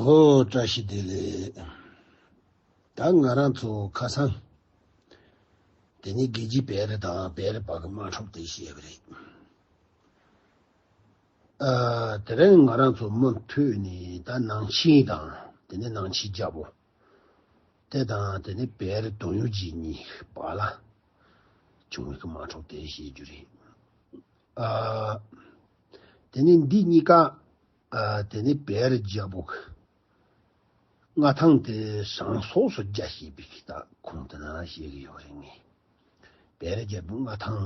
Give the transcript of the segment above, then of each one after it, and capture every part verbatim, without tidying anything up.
ཨོ་བཀྲ་ཤིས་བདེ་ལེགས། ད་ང་རང་ཚོ་ཁ་སང་དེ་ནས་དགེ་བརྒྱའི་བེ་རི་དང་བེ་རི་པ་གི་དམག་འཁྲུག་དེ་བཤད་པ་རེད། ཨ། དེ་རིང་ང་རང་ཚོ་མུ་མཐུད་ནས་ད་ནང་ཆེན་དང་དེ་ནས་ནང་ཆེན་རྒྱལ་པོ་དེ་དང་དེ་ནས་བེ་རི་དོན་ཡོད་རྗེ་གཉིས་བར་ལ་བྱུང་བའི་དམག་འཁྲུག་དེ་བཤད་རྒྱུ་རེད། ཨ། དེ་ནས་འདི་གཉིས་ཀ་ཨ། དེ་ནས་བེ་རི་རྒྱལ་པོ་གི་མངའ་ཐང་དེ་ཟངས་གསོག་སུ་རྒྱ་བྱས་པའི་གི་ད་ཁུངས་དེ་ན་བཤད་གི་ཡོད་རེད་ངས། བེ་རི་རྒྱལ་པོའི་མངའ་ཐང་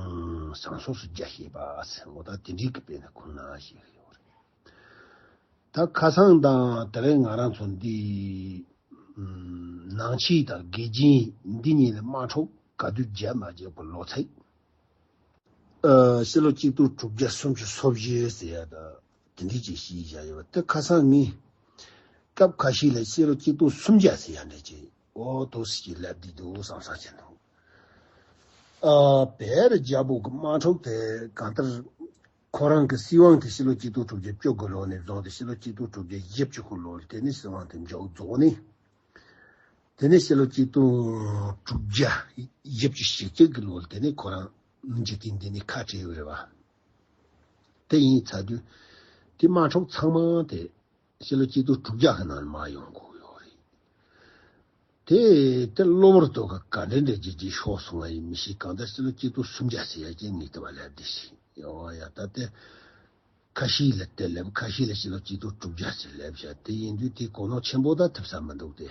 ཟངས་གསོག་སུ་རྒྱ་བྱས་པ་ཟེར་འོ་ད་དེ་འདྲའི་གི་དཔེ་ན་ཁུངས་ན་བཤད་གི་ཡོད་རེད། ད་ཁ་སང་དང་དེ་རིང་ང་རང་ཚོ་འདི་ནང་ཆེན་དང་དགེ་བརྒྱའི་འདི་གཉིས་ལ་དམག་འཁྲུག་ག་དུས་བརྒྱབ་མ་བརྒྱབ་གི་ལོ་ཚད། ཨ། ཕྱི་ལོ་གཅིག་སྟོང་དྲུག་བརྒྱ་སུམ་ཅུ་སོ་བཞི་ཟེར་ཡ་ད་དེ་འདྲའི་ཅིག་ཤེས་བཞག་ཡོད་པ་དེ་ཁ་སང་ངས་སྐབས་ཁ་ཤས་ལ་ཕྱི་ལོ་གཅིག་སྟོང་སུམ་བརྒྱ་ཟེར་ཡ་འདྲ་ཅིག་ཨོ་ཏོ་སི་ཅིག་ལབ་བསྡད་འདུག་བསམ་བསམ་བྱས་འདུག་ཨ། བེ་རི་རྒྱལ་པོ་གི་དམག་འཁྲུག་དེ་གང་ལྟར་ཁོ་རང་གི་སྲིད་དབང་དེ་ཕྱི་ལོ་གཅིག་སྟོང་དྲུག་བརྒྱ་བཅུ་དགུ་ལོ་ནས་བཟུང་སྟེ་ཕྱི་ལོ་གཅིག་སྟོང་དྲུག་བརྒྱ་བཞི་བཅུ་དགུ་ལོ་ལ་དེ་ནས་སྲིད་དབང་དེ་མཇུག་རྫོགས་ནས། དེ་ནས་ཕྱི་ལོ་གཅིག་སྟོང་དྲུག་བརྒྱ་བཞི་བཅུ་ཞེ་གཅིག་གི་ལོ་ལ་དེ་ནས་ཁོ་རང་འཇིག་རྟེན་འདི་ནས་ཁ་བྲལ་ཡོད་རེད་བ། དེ་ཡིན་ཚར་དུས་དེ་དམག་འཁྲུག་ཚང་མ་དེ་ཕྱི་ལོ་གཅིག་སྟོང་དྲུག་བརྒྱ་གི་ནང་ལ་མར་ཡོང་དགོས་ཡོད་རེད། དེ་དེ་གློ་བུར་དུ་ག་ག་འདྲ་འདྲ་ཅིག་ཅིག་ཤོར་སོང་བ་ཡིན་མི་ཤེས། གང་ལྟར་ཕྱི་ལོ་གཅིག་སྟོང་སུམ་བརྒྱ་ཟེར་ཡ་ཅིག་ངས་དེ་བ་ལབ་བསྡད་ཤིག་ཡོད་ཡ་ད་དེ། ཁ་ཤས་ལ་དེ་ལབ། ཁ་ཤས་ལ་ཕྱི་ལོ་གཅིག་སྟོང་དྲུག་བརྒྱ་ཟེར་ལབ་བཞག་དེ་ཡིན་དུས་དེ་གོ་ནོར་ཆེན་པོ་ད་ཐེབས་ས་མི་འདུག་སྟེ།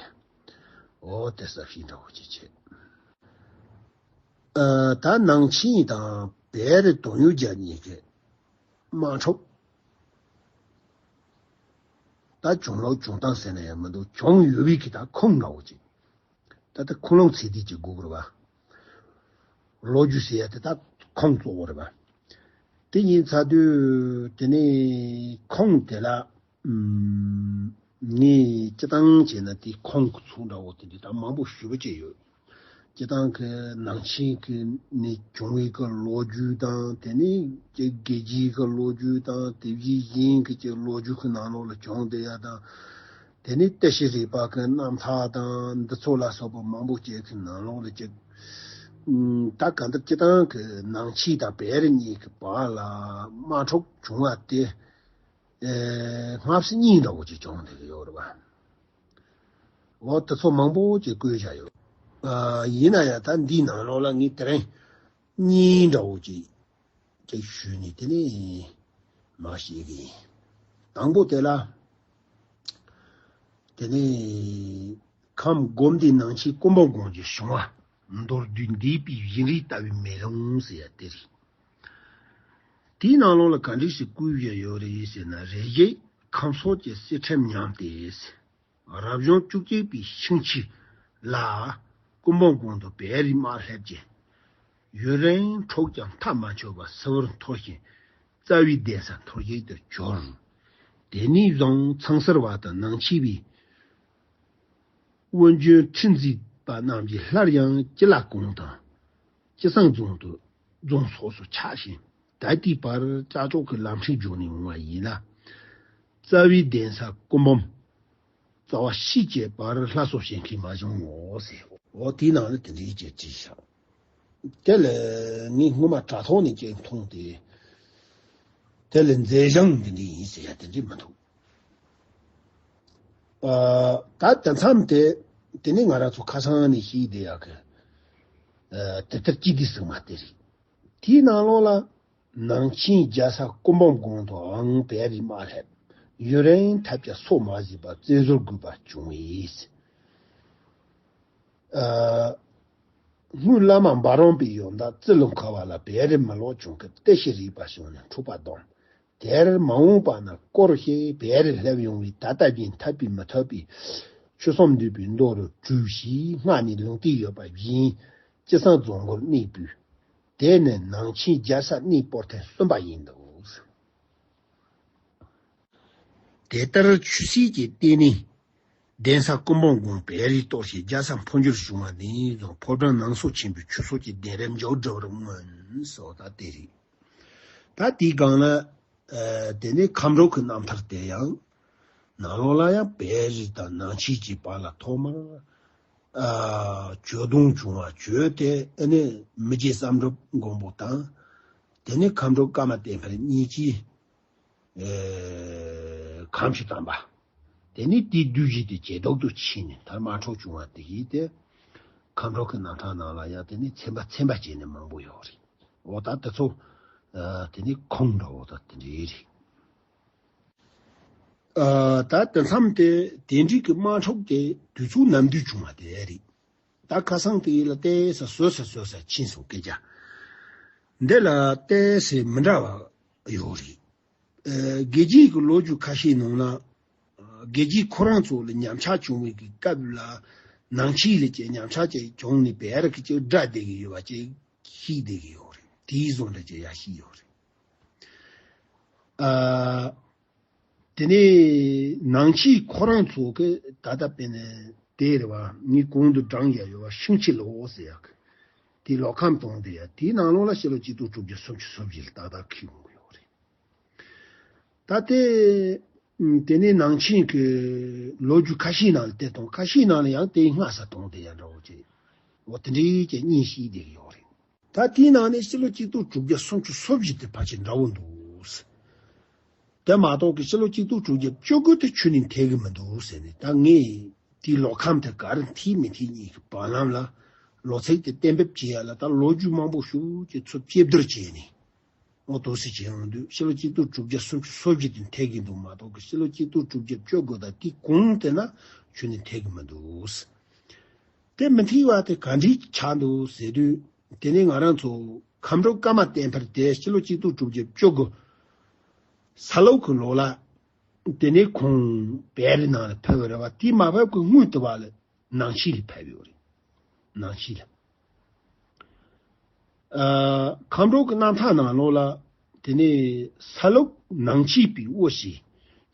འོ་དེ་གསལ་བཤད་འདྲ་བོ་ཅིག་བྱེད། ཨ། ད་ནང་ཆེན་དང་བེ་རི་དོན་ཡོད་རྒྱ་གཉིས་ཀྱི་དམག་འཁྲུག་ད་བྱུང་ལོག་བྱུང་སྟངས་ཟེར་ན་ཡང་མི་འདུག་བྱུང་ཡོད་པའི་གི་ད་ཁུངས་འདྲ་བོ་ཅིག་ད་ལྟ་ཁུངས་ལུང་ཚད་ལྡན་ཅིག་དགོས་ཀྱི་རེད་བ། ལོ་རྒྱུས་ཟེར་ཡ་དེ་ད་ཁུངས་གཙོ་བོ་རེད་བ། དེ་ཡིན་ཚར་དུས་དེ་ནས་ཁུངས་དེ་ལ་ཨུམ། ངས་སྤྱི་བཏང་བྱས་ན་དེ་ཁུངས་ཀྱི་ཚུལ་འདྲ་བོ་དེ་འདྲ་ད་མང་པོ་ཞེ་པོ་ཅིག་ཡོད། སྤྱི་བཏང་གི་ནང་ཆེན་གྱི་ནས་བྱུང་བའི་གི་ལོ་རྒྱུས་དང་དེ་ནས་ཀྱི་དགེ་རྒྱས་ཀྱི་ལོ་རྒྱུས་དང་དེ་བཞིན་གཞན་གྱི་ཀྱི་ལོ་རྒྱུས་ཀྱི་ནང་ལོགས་ལ་བྱུང་བསྡད་ཡ་དང་། དེ་ནས་ཏི་ཤྲི་རས་པ་གི་རྣམ་ཐར་དང་འདི་ཚོ་ལ་སོགས་པ་མང་པོ་སྐྱེལ་མཁན་ནང་ལོགས་ལ་ཅིག་ཨུམ། ད་ག་འདི་སྤྱི་བཏང་གི་ནང་ཆེན་དང་བེ་རི་གཉིས་ཀྱི་བར་ལ་དམག་འཁྲུག་བྱུང་བ་དེ་ཨེ། སྔ་ཕྱི་གཉིས་འདྲ་བོ་ཅིག་བྱུང་བསྡད་ཀྱི་ཡོད་རེད་བ། འོ་དེ་ཚོ་མང་པོ་ཅིག་བཀོད་བཞག་ཡོད། ཨ། ཡིན་ན་ཡང་ད་འདིའི་ནང་ལོགས་ལ་ངས་དེ་རིང་གཉིས་འདྲ་བོ་ཅིག་ཅིག་ཞུས་ནས་དེ་ནས་མར་བཤད་གི་ཡིན། དང་པོ་དེ་ལ་དེ་ནས་ཁམས་སྒོམ་སྡེ་ནང་ཆེན་ཀུན་འབུམ་དགོན་གྱི་བྱུང་བ། མདོར་བསྡུས་འདས་པའི་བཞིན་རས་ལྟ་བུའི་མེ་ལོང་ཟེར་ཡ་དེ་རེད། དེའི་ནང་ལོགས་ལ་ག་འདྲ་ཞིག་བཀོད་བཞག་ཡོད་རེད་ཟེར་ན། རེ་ཞིག་ཁམས་སོགས་ཀྱི་གསེར་ཁྲིམས་ཉམས་ཏེ། རབ་བྱུང་བཅུ་གཅིག་པའི་ཤིང་ཕྱུགས་ལ་ཀུན་འབུམ་དགོན་དུ་བེ་རི་དམག་སླེབས་ཀྱི། ཡུན་རིང་འཁྲུགས་ཀྱང་མཐའ་མ་ཆོད་པར་སིལ་བུར་འཐོར་ཞིང་རྩ་བའི་གདན་ས་འཐོར་བྱེད་དུ་གྱུར། དེ་ནས་བཟུང་ཚངས་སར་བ་དང་ནང་ཆེན་པའི་དབོན་སྤྱོད་ཁྲི་འཛིན་པ་རྣམས་ཀྱིས་སླར་ཡང་སྤྱི་བླ་གོང་དང་སྤྱི་བསང་རྫོང་དུ་རྫོང་སོགས་སུ་ཆགས་ཤིང་། ད་ལྟའི་བར་ཅ་ཅོག་གི་ལམ་ཁྲིད་འཇོག་ནས་འོང་བ་ཡིན་ལ། རྩ་བའི་གདན་ས་ཀུན་འབུམ་རྩ་བ་ཤེས་བྱའི་བར་ལྷ་སོགས་བྱེད་མཁན་མ་བྱུང་ངོ་ཟེར། འོ་དེའི་ནང་ལ་དེ་འདྲའི་ཅིག་བྲིས་ཤག་དེ་ལ་ངས་སྔོན་མ་དྲ་ཐོག་ནས་ཅིག་མཐོང་སྟེ། དེ་ལ་མཛད་བྱང་འདི་འདྲ་ཡིན་ཟེར་ཡ་དེ་འདྲ་མི་འདུག་ཨ། ད་དེ་མཚམས་དེ་དེ་ནས་ང་རང་ཚོ་ཁ་སང་ནས་ཤེས་བསྡད་ཡག་གི་ཨ། དེབ་ཐེར་སྤྱི་བདེ་ཟེར་མ་དེ་རེད། དེའི་ནང་ལོགས་ལ་ནང་ཆེན་རྒྱལ་ས་ཀུན་འབུམ་དགོན་དུའང་བེ་རི་དམག་སླེབས། ཡུན་རིང་ཐབས་ཀྱིས་སོ་མ་བཟོད་པར་བཙན་བཟུང་དགོས་པ་བྱུང་བས། ཨ། སྔོན་བླ་མ་འབའ་རོམ་པས་ཡོན་བདག་ཙི་ལུ་མཁར་བ་ལ་བེ་རི་མི་ལོག་བྱུང་སྐབས་ཏི་ཤྲི་རས་པ་བྱོན་ནས་འཁྲུག་པ་བསྡམས། དེར་མ་འོངས་པ་ན་སྐོར་ཞིག་བེ་རི་སླེབས་ཡོང་བས་ད་ལྟ་བཞིན་འཐབ་པས་མི་ཐུབ་པས། ཆོས་སྲུང་འདུས་པའི་མདོ་རུ་གྲུབ་ཞེས་སྔགས་ནས་ལུང་བསྟན་ཡོད་པ་བཞིན་སྤྱི་བསང་རྫོང་སྐོར་གནས་སྤོས། དེ་ནི་ནང་ཆེན་རྒྱལ་ས་གནས་སྤོར་ཐེངས་གསུམ་པ་ཡིན་འདུག་དེ་ལྟར་ཆོས་སྲིད་ཀྱི་ལྟེ་གནས་གདན་ས་ཀུན་འབུམ་དགོན་བེ་རིར་གཏོར་ཞིང་རྒྱལ་ས་འཕོ་འགྱུར་བྱུང་བ་ནས་བཟུང་ཕོ་བྲང་ནང་སོ་ཆེན་པོའི་ཆོས་ཕྱོགས་ཀྱི་གདན་རབས་མཇུག་བསྒྲིལ་བར་མངོན་སོ། ད་དེ་རེད། ད་དེའི་སྒང་ལ་ཨ། དེ་ནས་མཁའ་འགྲོ་གི་རྣམ་ཐར་དེ་ཡང་ ནང་ལོགས་ལ་ཡང་བལ་རིགས་དང་ནང་ཆོས་ཀྱི་བར་ལ་ཐོག་མར་ཨ་གྱོད་དོན་བྱུང་བ། གྱོད་དེ་ཨ་ནི་མི་རྗེ་བསམ་གྲུབ་མགོན་པོ་དང་དེ་ནས་ཁམས་སྤྲུལ་ཀརྨ་བསྟན་འཕེལ་གཉིས་ཀྱིས་ཨེ་ཁམས་ཆུ་བཏང་པ། དེ་ནས་དེའི་བདུད་བཞི་དེ་ཇེ་སྡུག་ཏུ་ཕྱིན་ནས་མཐར་དམག་འཁྲུག་བྱུང་བ་དེ་ཡིན་ཏེ། ཁམས་སྤྲུལ་གྱི་རྣམ་ཐར་ནང་ལ་ཡང་དེ་ནས་ཚན་པ་ཚན་པ་བྱས་ནས་མང་པོ་ཡོད་རེད། འོ་ད་དེ་ཚོ་ཨ་དེ་ནས་ཁུངས་འདྲ་བོ་ད་དེ་འདྲའི་རེད། ཨ་ད་དེ་མཚམས་དེ་དེ་འདྲའི་གི་དམག་འཁྲུག་དེ་དུས་ཚོད་ནམ་དུས་བྱུང་བ་དེ་རེད། ད་ཁ་སང་དེ་ལ་ཏོག་ཙམ་བཟོས་ས་བཟོས་ས་ཕྱིན་སོང་སྐད་ཆ། འདི་ལ་ཏོག་ཙམ་མི་འདྲ་བ་ཡོད་རེད། ཨ་རྒྱལ་རྒྱུད་ཀྱི་ལོ་རྒྱུས་ཁ་ཤས་ནང་ལ་ཨ་རྒྱལ་རྒྱུད་ཁོ་རང་ཚོ་ལ་ཉམས་ཆག་བྱུང་བའི་གི་སྐབས་ལ་ནང་ཆོས་ལ་ཅིག་ཉམས་ཆག་ཅིག་བྱུང་ནས་བལ་རིགས་ཀྱི་དགྲ་བསྡད་ཀྱི་ཡོད་པ་ཅིག་ཤེས་བསྡད་ཀྱི་ཡོད་རེད། དེའི་བཟོ་འདྲ་ཅིག་ཡང་ཤེས་ཡོད་རེད། ཨ། དེ་ནས་ནང་ཆོས་ཁོ་རང་ཚོ་གི་ད་ལྟ་དཔེར་ན་དེ་རེད་བ། ངས་གོང་དུ་བགྲངས་ཡ་ཡོད་བ། ཤིང་བྱི་ལོ་ཟེར་ཡག་གི་དེ་ལོ་ཁམས་སྟོང་དེ་ཡ། དེའི་ནང་ལོགས་ལ་ཕྱི་ལོ་གཅིག་སྟོང་དྲུག་བརྒྱ་སུམ་ཅུ་སོ་བཞི་ལ་ཏག་ཏག་འཁེལ་ཡོང་གི་ཡོད་རེད། ད་དེ་དེ་ནས་ནང་ཆོས་ཀྱི་ལོ་རྒྱུས་ཁ་ཤས་ནང་ལ་དེ་དང་ཁ་ཤས་ནང་ལ་ཡང་དེའི་སྔ་ས་དང་དེ་ཡ་འདྲ་བོ་ཅིག་འོ་དེ་འདྲའི་ཅིག་གཉིས་ཤིག་བསྡད་ཀྱི་ཡོད་རེད། ད་དེའི་ནང་ནས་ཕྱི་ལོ་གཅིག་སྟོང་དྲུག་བརྒྱ་སུམ་ཅུ་སོ་བཞི་དེ་ཕལ་ཆེར་འདྲ་བོ་འདུག་དེ་མ་གཏོགས་ཀྱི་ཕྱི་ལོ་གཅིག་སྟོང་དྲུག་བརྒྱ་བཅུ་དགུ་དེ་ཁྱོན་ནས་འཐད་ཀྱི་མི་འདུག་ཟེར་ནས། ད་ངས་དེའི་ལོ་ཁམས་དེ་ག་རེ་འཐད་མི་འཐད་གཉིས་ཀྱི་བར་ལམ་ལ་ལོ་ཚིགས་དེ་གཏན་འབེབས་བྱེད་ཡ་ལ་ད་ལོ་རྒྱུས་མང་པོ་ཞིག་ཅིག་ཚུར་དཔྱད་བསྡུར་བྱས་ནས། འོ་དེ་འདྲ་བྱས་ཡོང་དུས་ཕྱི་ལོ་གཅིག་སྟོང་དྲུག་བརྒྱ་སུམ་ཅུ་སོ་བཞི་དེ་འཐད་ཀྱི་འདུག་མ་གཏོགས་ཀྱི་ཕྱི་ལོ་གཅིག་སྟོང་དྲུག་བརྒྱ་བཅུ་དགུ་དང་དེའི་གོང་དེ་ན་ཁྱོན་ནས་འཐད་ཀྱི་མི་འདུག་དེ་མི་འཐད་པ་དེ་ག་འདྲ་ཆགས་འདུག་ཟེར་དུས། དེ་ནས་ང་རང་ཚོ་ཁམས་སྤྲུལ་ཀརྨ་བསྟན་འཕེལ་དེ་ཕྱི་ལོ་གཅིག་སྟོང་དྲུག་བརྒྱ་བཅུ་དགུ་ས་ལུག་གི་ལོ་ལ། དེ་ནས་ཁོང་བལ་རི་ནང་ལ་ཕེབས་པ་རེད་བ། དེ་མ་ཕེབས་ཀྱི་སྔོན་དུ་བ་ལ་ནང་ཆོས་ལ་ཕེབས་ཡོད་རེད། ནང་ཆོས་ལ། ཨ་ཁམས་སྤྲུལ་གྱི་རྣམ་ཐར་ནང་ལོགས་ལ། དེ་ནས་ས་ལུག་ནང་ཆོས་པའི་དབུ་ཞེས།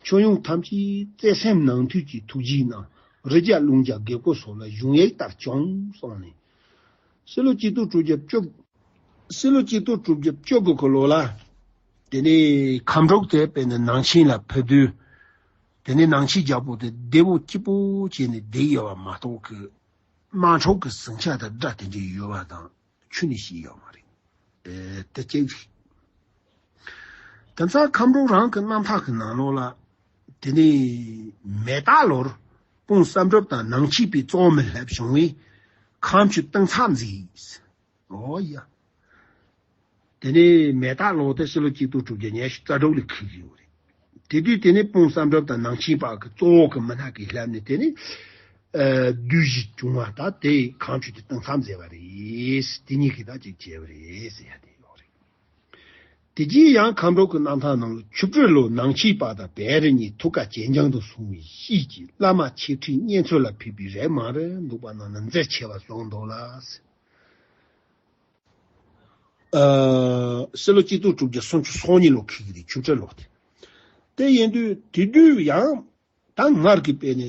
ཁྱོན་ཡོངས་ཐམས་ཅད་བརྩེ་སེམས་ནང་མཐུན་གྱི་ཐུགས་རྗེའི་ནང་། རི་རྒྱལ་ཀླུང་རྒྱལ་རྒད་པོ་སོགས་ལ་གཞུང་ཡིག་ལྟར་བྱུང་གསུངས་ནས། ཕྱི་ལོ་གཅིག་སྟོང་དྲུག་བརྒྱ་བཅུ། ཕྱི་ལོ་གཅིག་སྟོང་དྲུག་བརྒྱ་བཅུ་དགུ་གི་ལོ་ལ། དེ་ནས་ཁམས་སྤྲུལ་དེ་དཔེར་ན་ནང་ཆེན་ལ་ཕེབས་དུས། དེ་ནས་ནང་ཆེན་རྒྱལ་པོ་དེ་བདེ་པོ་སྐྱིད་པོ་བྱས་ནས་བསྡད་ཡོད་པ་མ་གཏོགས་ཀྱི། དམག་འཁྲུག་གི་ཟིང་ཆ་དང་དགྲ་དེ་འདྲ་ཡོད་པ་དང་ཁྱོན་ནས་ཤེས་ཡོད་མ་རེད། ཨེ་དེ་གཅིག་རེད། དེང་སང་ཁམས་སྤྲུལ་རང་གི་རྣམ་ཐར་གྱི་ནང་ལོགས་ལ། དེ་ནས་མེ་སྟག་ལོར་དཔོན་བསམ་གྲུབ་དང་ནང་ཆོས་པའི་གཙོ་བོ་མི་སླེབས་བྱུང་བས། ཁམས་ཆུ་གཏིང་མཚམས་མཛད། ཨོ་ཡ། དེ་ནས་མེ་སྟག་ལོ་དེ་ཕྱི་ལོ་གཅིག་སྟོང་དྲུག་བརྒྱ་ཉི་ཤུ་རྩ་དྲུག་ལ་འཁེལ་གྱི་ཡོད་རེད། དེ་དུས་དེ་ནས་དཔོན་བསམ་གྲུབ་དང་ནང་ཆེན་པ་གི་གཙོ་བོ་གི་མི་སྣ་གིས་ལྷབ་ནས་དེ་ནས་ཨ་བདུད་བཞི་བྱུང་བ་ད་དེ་ཁམས་ཆུ་དེ་གཏིང་མཚམས་མཛད་པ་རེད། དེ་གཉིས་ཀྱིས་ད་ཅིག་བྱས་པ་རེད་ཟེར་ཡ་དེ་ཡོད་རེད། དེ་རྗེས་ཡང་ཁམས་སྤྲུལ་གྱི་རྣམ་ཐར་ནང་ལ་ཆུ་སྤྲུལ་ལོ་ནང་ཆེན་པ་དང་བལ་རི་གཉིས་ཐུགས་ཀ་གྱེས་འགྱངས་དུ་སོང་བའི་ཤུལ་གྱི་བླ་མ་ཆེ་ཁྲིའི་གཉེན་འཚོལ་ལ་ཕེབས་པའི་རེ་མང་རེ་འདུག་པ་རྣམས་ལ་མཛད་ཆེ་བ་གསུངས་འདུག་ལ། ཨ་ཕྱི་ལོ་གཅིག་སྟོང་དྲུག་བརྒྱ་སུམ་ཅུ་སོ་གཉིས་ལོ་འཁེལ་གྱི་རེད། ཆུ་སྤྲུལ་ལོ་དེ། དེ་ཡིན་དུས་དེ་དུས་ཡང་ད་སྔར་གྱི་དཔེ་ནས་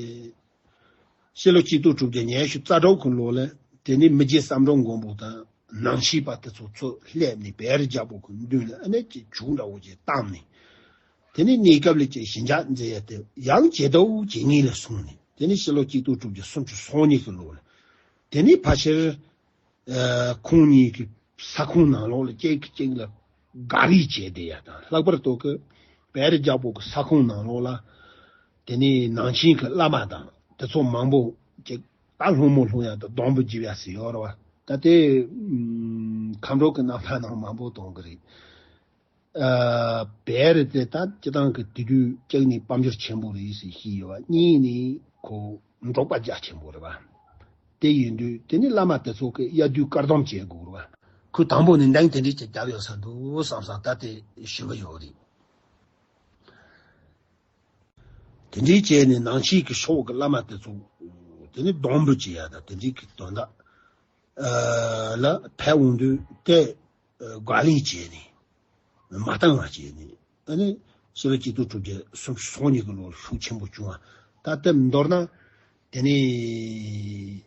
ཕྱི་ལོ་གཅིག་སྟོང་དྲུག་བརྒྱ་ཉི་ཤུ་རྩ་དྲུག་གི་ལོ་ལ་དེ་ནས་མི་རྗེ་བསམ་གྲུབ་མགོན་པོ་དང་ནང་ཆེན་པ་དེ་ཚོ་ཚུར་སླེབས་ནས་བལ་རི་རྒྱལ་པོ་གི་མདུན་ལ་ཨ་ནེ་ཅིག་བྱུག་འདྲ་བོ་ཅིག་བཏང་ནས། དེ་ནས་གནས་སྐབས་ལ་ཅིག་ཞི་འཇགས་མཛད་ཡ་དེ་ཡང་ཇེ་སྡུག་ཇེ་ངན་ལ་སོང་ནས། དེ་ནས་ཕྱི་ལོ་གཅིག་སྟོང་དྲུག་བརྒྱ་སུམ་ཅུ་སོ་གཉིས་ཀྱི་ལོ་ལ་དེ་ནས་ཕལ་ཆེར། ཨ་ཁོང་གཉིས་ཀྱི་ས་ཁོངས་ནང་ལོགས་ལ་གཅིག་གིས་གཅིག་ལ་དགའ་རིས་བྱས་བསྡད་ཡ་དང་། ལྷག་པར་དུ་གི་བལ་རི་རྒྱལ་པོ་གི་ས་ཁོངས་ནང་ལོགས་ལ་དེ་ནས་ནང་ཆེན་གྱི་བླ་མ་དང་དེ་ཚོ་མང་པོ་ཅིག་ད་སློང་མོ་སློང་ཡ་དང་སྡོང་པོ་རྒྱུག་ཡ་ཟེར་ཡོད་རེད་བ། ད་དེ་ཨམ་ཁམས་སྤྲུལ་གྱི་རྣམ་ཐར་ནང་མང་པོ་གཏོང་གི་རེད། ཨ་བལ་རི་དེ་ད་སྤྱིར་བཏང་གི་དེ་དུས་གཅིག་ནས་དཔལ་འབྱོར་ཆེན་པོ་རེད་ཟེར་བཤད་ཡོད་པ། གཉིས་ནས་ཁོ་འབྲོག་པ་རྒྱ་ཆེན་པོ་རེད་པ། དེ་ཡིན་དུས་དེ་ནས་བླ་མ་དེ་ཚོ་གི་དབྱར་དུས་བཀག་སྡོམ་བྱེད་དགོས་རེད་པ། ཁོས་དང་པོ་ནས་འདང་དེ་འདྲས་ཅིག་བརྒྱབ་ཡོད་ས་འདུག་བསམ་བསམ་ད་དེ་ཞུ་གི་ཡོད་རེད། དེ་འདྲའི་བྱས་ནས་ནང་ཆོས་ཀྱི་ཕྱོགས་ཀྱི་བླ་མ་དེ་ཚོ་དེ་ནས་སྡོང་པོ་བྱེད་ཡ་དང་དེ་འདྲའི་གི་དོན་དག་ཨ་ལ་ཕེབས་འོང་དུས་དེ་ཨ་དགའ་ལན་བྱས་ནས་མ་བཏང་བ་བྱས་ནས། ཨ་ནི་ཕྱི་ལོ་གཅིག་སྟོང་དྲུག་བརྒྱ་སུམ་ཅུ་སོ་གཉིས་ཀྱི་ལོར་ཤུགས་ཆེན་པོ་བྱུང་བ། ད་ལྟ་མདོར་ན་དེ་ནས་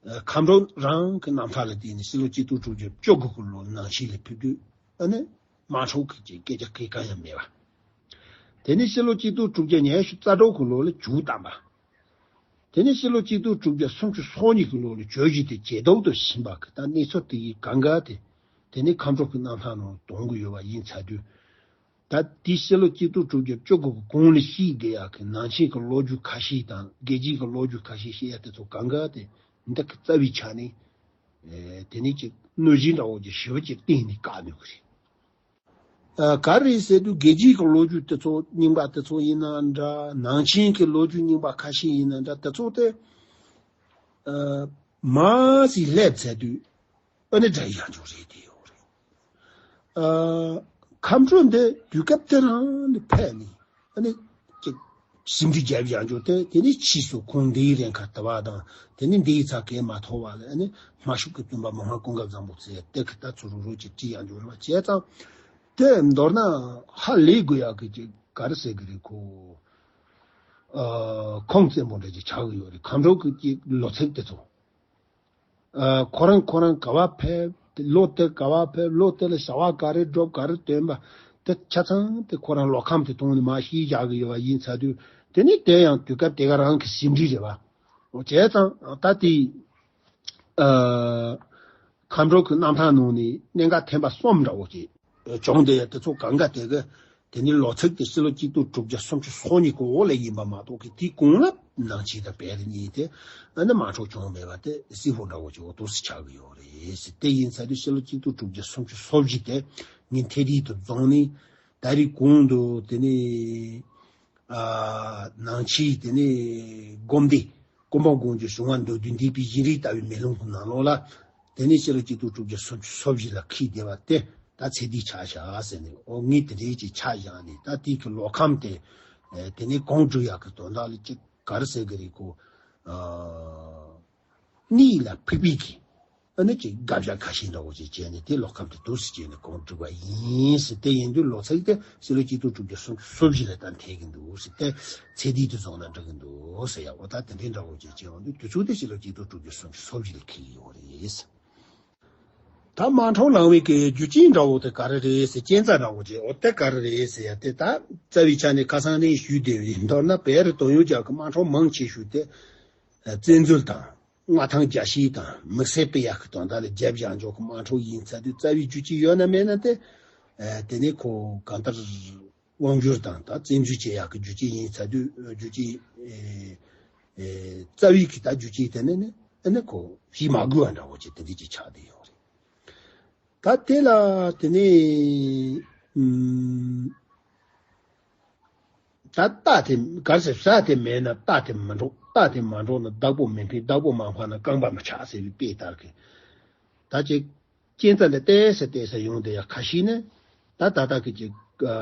ཨ་ཁམས་སྤྲུལ་རང་གི་རྣམ་ཐར་ལ་བལྟས་ནས་ཕྱི་ལོ་གཅིག་སྟོང་དྲུག་བརྒྱ་བཅུ་དགུ་གི་ལོར་ནང་ཆེན་ལ་ཕེབས་དུས་ཨ་ནི་དམག་འཁྲུག་གི་སྐད་ཆ་སྐད་གང་ཡང་མེད་པ། དེ་ནས་ཕྱི་ལོ་གཅིག་སྟོང་དྲུག་བརྒྱ་ཉི་ཤུ་རྩ་དྲུག་གི་ལོ་ལ་བྱུག་བཏང་པ། དེ་ནས་ཕྱི་ལོ་གཅིག་སྟོང་དྲུག་བརྒྱ་སུམ་ཅུ་སོ་གཉིས་ཀྱི་ལོ་ལ་བྱོས་བཞིན་དུ་ཇེ་སྡུག་ཏུ་ཕྱིན་པ་གི་ད་གནས་ཚུལ་དེ་ཡི་གང་ག་དེ། དེ་ནས་ཁམས་སྤྲུལ་གྱི་རྣམ་ཐར་ནང་དོན་གྱི་ཡོད་པ་ཡིན་ཚ་དུས། ད་དེའི་ཕྱི་ལོ་གཅིག་སྟོང་དྲུག་བརྒྱ་བཅུ་དགུ་གི་གོང་ལ་ཤེས་བསྡད་ཡག་གི་ནང་ཆེན་གྱི་ལོ་རྒྱུས་ཁ་ཤས་དང་རྒྱལ་སྤྱིའི་གི་ལོ་རྒྱུས་ཁ་ཤས་བཤད་ཡ་དེ་ཚོ་གང་ག་དེ་འདི་གི་རྩ་བའི་ཆ་ནས། དེ་ནས་ཅིག་གནོད་གཞི་འདྲ་བོ་ཅིག་ཞེ་པོ་ཅིག་གཏིང་ནས་བཀག་ནུས་ཀྱི་རེད། ཨ། ག་རེ་ཟེར་དུས་རྒྱལ་སྤྱིའི་གི་ལོ་རྒྱུས་དེ་ཚོ་རྙིང་པ་དེ་ཚོ་ཡིན་ན་འདྲ། ནང་ཆེན་གྱི་ལོ་རྒྱུས་རྙིང་པ་ཁ་ཤས་ཡིན་ན་འདྲ། དེ་ཚོ་དེ་ཨ་མ་ཟིག་སླེབས་ཚར་དུས་ཨ་ནི་འདྲ་ཡང་འཇོག་རེད་དེ་ཡོད་རེད། ཨ། ཁམས་སྤྲུལ་འདི་དུས་སྐབས་དེ་རང་ནས་ཕེབས་ནས་ཨ་ནི་ཅིག་ཟིན་བྲིས་རྒྱབ་ཡང་འཇོག་དེ། དེ་ནས་ཕྱིས་སུ་ཁོང་འདིའི་རིང་ཁ་ལྟ་བ་དང་དེ་ནས་འདིའི་ཚ་གས་མ་ཐོག་བ་ལ་ཨ་ནི་སྨྲ་ཤུགས་ཀྱི་བཙུན་པ་མི་ཕམ་ཀུན་དགའ་བཟང་པོ་ཚེ་དེ་གི་ལྟ་ཚུལ་རུ་རུ་ཅིག་བྲིས་ཡང་འཇོག་རེད་བ། བྱས་ཙང་དེ་མདོར་ན་ཧ་ལས་དགོས་ཡག་གི་ཅིག་ག་རེ་ཟེར་གི་རེད། ཁོ་ཨ་ཁུངས་བཙན་པོ་འདྲ་ཅིག་ཆགས་གི་ཡོད་རེད། ཁམས་སྤྲུལ་གི་ཅིག་ལོ་ཚིགས་དེ་ཚོ། ཨ། ཁོ་རང་ཁོ་རང་ག་བ་ཕེབས། ལོ་དེ་ག་བ་ཕེབས། ལོ་དེ་ལ་བྱ་བ་ག་རེ་སྒྲུབ། ག་རེ་སྟོན་པ་དེ་ཆ་ཚང་དེ་ཁོ་རང་ལོ་ཁམས་དེ་སྟེང་ནས་མར་ཤེས་བཞག་གི་ཡོད་པ་ཡིན་ཚ་དུས། དེ་ནས་དེ་ཡང་དུས་སྐབས་དེ་ག་རང་གི་ཟིན་བྲིས་རེད་བ། བྱས་ཙང་ད་དེ་ཨ་ཁམས་སྤྲུལ་གྱི་རྣམ་ཐར་ནང་ནས་གནད་འགག་ཐེམ་པ་གསུམ་འདྲ་བོ་ཅིག་བྱུང་། དེ་དེ་ཚོ་གང་ག་དེ་གི་དེ་ནི་ལོ་ཚིགས་དེ་ཕྱི་ལོ་གཅིག་སྟོང་དྲུག་བརྒྱ་སུམ་ཅུ་སོ་གཉིས་གི་འོག་ལ་ཡིན་པ་མ་གཏོགས་གི་དེའི་གོང་ལ་ནང་ཆེན་དང་བལ་རི་གཉིས་དེ་ཨ་ནི་དམག་འཁྲུག་བྱུང་མེད་པ་དེ་གསལ་པོ་འདྲ་བོ་ཅིག་འོ་ཏོག་ཙམ་ཆགས་ཀྱི་ཡོད་རེད། དེ་ཡིན་ཚ་དུས་ཕྱི་ལོ་གཅིག་སྟོང་དྲུག་བརྒྱ་སུམ་ཅུ་སོ་བཞི་དེ་ངས་ཐད་རིས་དུ་བརྫངས་ནས། ད་རེས་གོང་དུ་དེ་ནས་ཨ་ནང་ཆེན་དེ་ནས་སྒོམ་སྡེ་ཀུན་སྤངས་དགོངས་ཀྱི་བྱུང་བ་མདོར་བསྡུས་འདས་པའི་བཞིན་རས་ལྟ་བུའི་མེ་ལོང་གི་ནང་ལོགས་ལ། དེ་ནས་ཕྱི་ལོ་གཅིག་སྟོང་དྲུག་བརྒྱ་སུམ་ཅུ་སོ་བཞི་ལ་འཁེལ་བསྡད་པ་དེ་ད་ཚེ་འདིའི་ཆ་བཞག་ཟེར་ནས། འོ་ངས་དེ་འདྲའི་ཅིག་ཆ་བཞག་ནས་ད་དེའི་གི་ལོ་ཁམས་དེ་དེ་ནས་གོང་བསྒྲིགས་ཡག་གི་དོན་དག་ལ་ཅིག་ག་རེ་ཟེར་གི་རེད། ཁོ་ཨ་གནས་ལ་ཕུག་པའི་གི་ཨ་ནི་ཅིག་དགག་བྱ་ཁ་ཤས་འདྲ་བོ་ཅིག་བྱས་ནས་དེ་ལོ་ཁམས་དེ་འདུག་སེ་བྱས་ནས་གོང་བསྒྲིགས་པ་ཡིན་ཟེར། དེ་ཡིན་དུས་ལོ་ཚིགས་དེ་ཕྱི་ལོ་གཅིག་སྟོང་དྲུག་བརྒྱ་སུམ་ཅུ་སོ་བཞི་ལ་ད་འཐེན་གི་འདུག་ཟེར། དེ་ཚེ་འདི་དུ་བཟུང་ན་འགྲིག་གི་འདུག་ཟེར་ཡ། འོ་ད་དེ་འདྲའི་འདྲ་བོ་ཅིག་བྱས་ཡོང་དུས་དུས་ཚོད་དེ་ཕྱི་ལོ་གཅིག་སྟོང་དྲུག་བརྒྱ་སུམ་ཅུ་སོ་བཞི་ལ་འཁེལ་གི་ཡོད་རེད། ད་དམག་འཁྲུག་ལངས་པའི་གི་རྒྱུ་རྐྱེན་འདྲ་བོ་དེ་ག་རེ་རེད་ཟེར། རྐྱེན་རྩ་འདྲ་བོ་ཅིག་འོ་དེ་ག་རེ་རེད་ཟེར་ཡ་དེ་ད་རྩ་བའི་ཆ་ནས་ཁ་སང་ནས་ཞུས་བསྡད་པ་ཡིན། མདོར་ན་བལ་རི་དོན་ཡོད་རྒྱལ་ཁབ་དམག་འཁྲུག་མང་ཆེ་ཤོས་དེ་བཙན་འཛུལ་དང་མངའ་ཐང་རྒྱ་བཤིག་དང་དམིགས་བསལ་སྤེལ་ཡག་གི་དོན་དག་ལ་རྒྱབ་བཞག་འཇོག་གི་དམག་འཁྲུག་ཡིན་ཚ་དུས་རྩ་བའི་རྒྱུ་རྐྱེན་ཡོད་ན་མེད་ན་དེ། ཨ་དེ་ནས་ཁོ་གང་ལྟར་དབང་སྒྱུར་དང་ད་བཙན་འཛུལ་བྱེད་ཡག་གི་རྒྱུ་རྐྱེན་ཡིན་ཚ་དུས་རྒྱུ་རྐྱེན་ཨེ་ཨེ་རྩ་བའི་གི་ད་རྒྱུ་རྐྱེན་དེ་ནས་ནི་ཨ་ནི་ཁོ་བྱེད་མ་དགོས་པ་འདྲ་བོ་ཅིག་དེ་འདྲ་ཅིག་ཆགས་བསྡད་ཡོད་རེད། ད་དེ་ལ་དེ་ནས་ཨུམ། ད་རྟ་དེ་གར་ཟེར། ཟ་དེ་མེད་ན་རྟ་དེ་མི་འགྲོ། རྟ་དེ་མ་འགྲོ་ན་བདག་པོ་མི་ཕན། བདག་པོ་མ་ཕན་ན་རྐང་པ་མི་ཆག་ཟེར་བའི་དཔེ་ལྟར་གི། ད་ཅིག་རྐྱེན་རྩ་ལ་བལྟས་ས་བལྟས་ས་ཡོང་བསྡད་ཡ་ཁ་ཤས་ནི། ད་ད་ལྟ་གི་ཅིག་ཨ་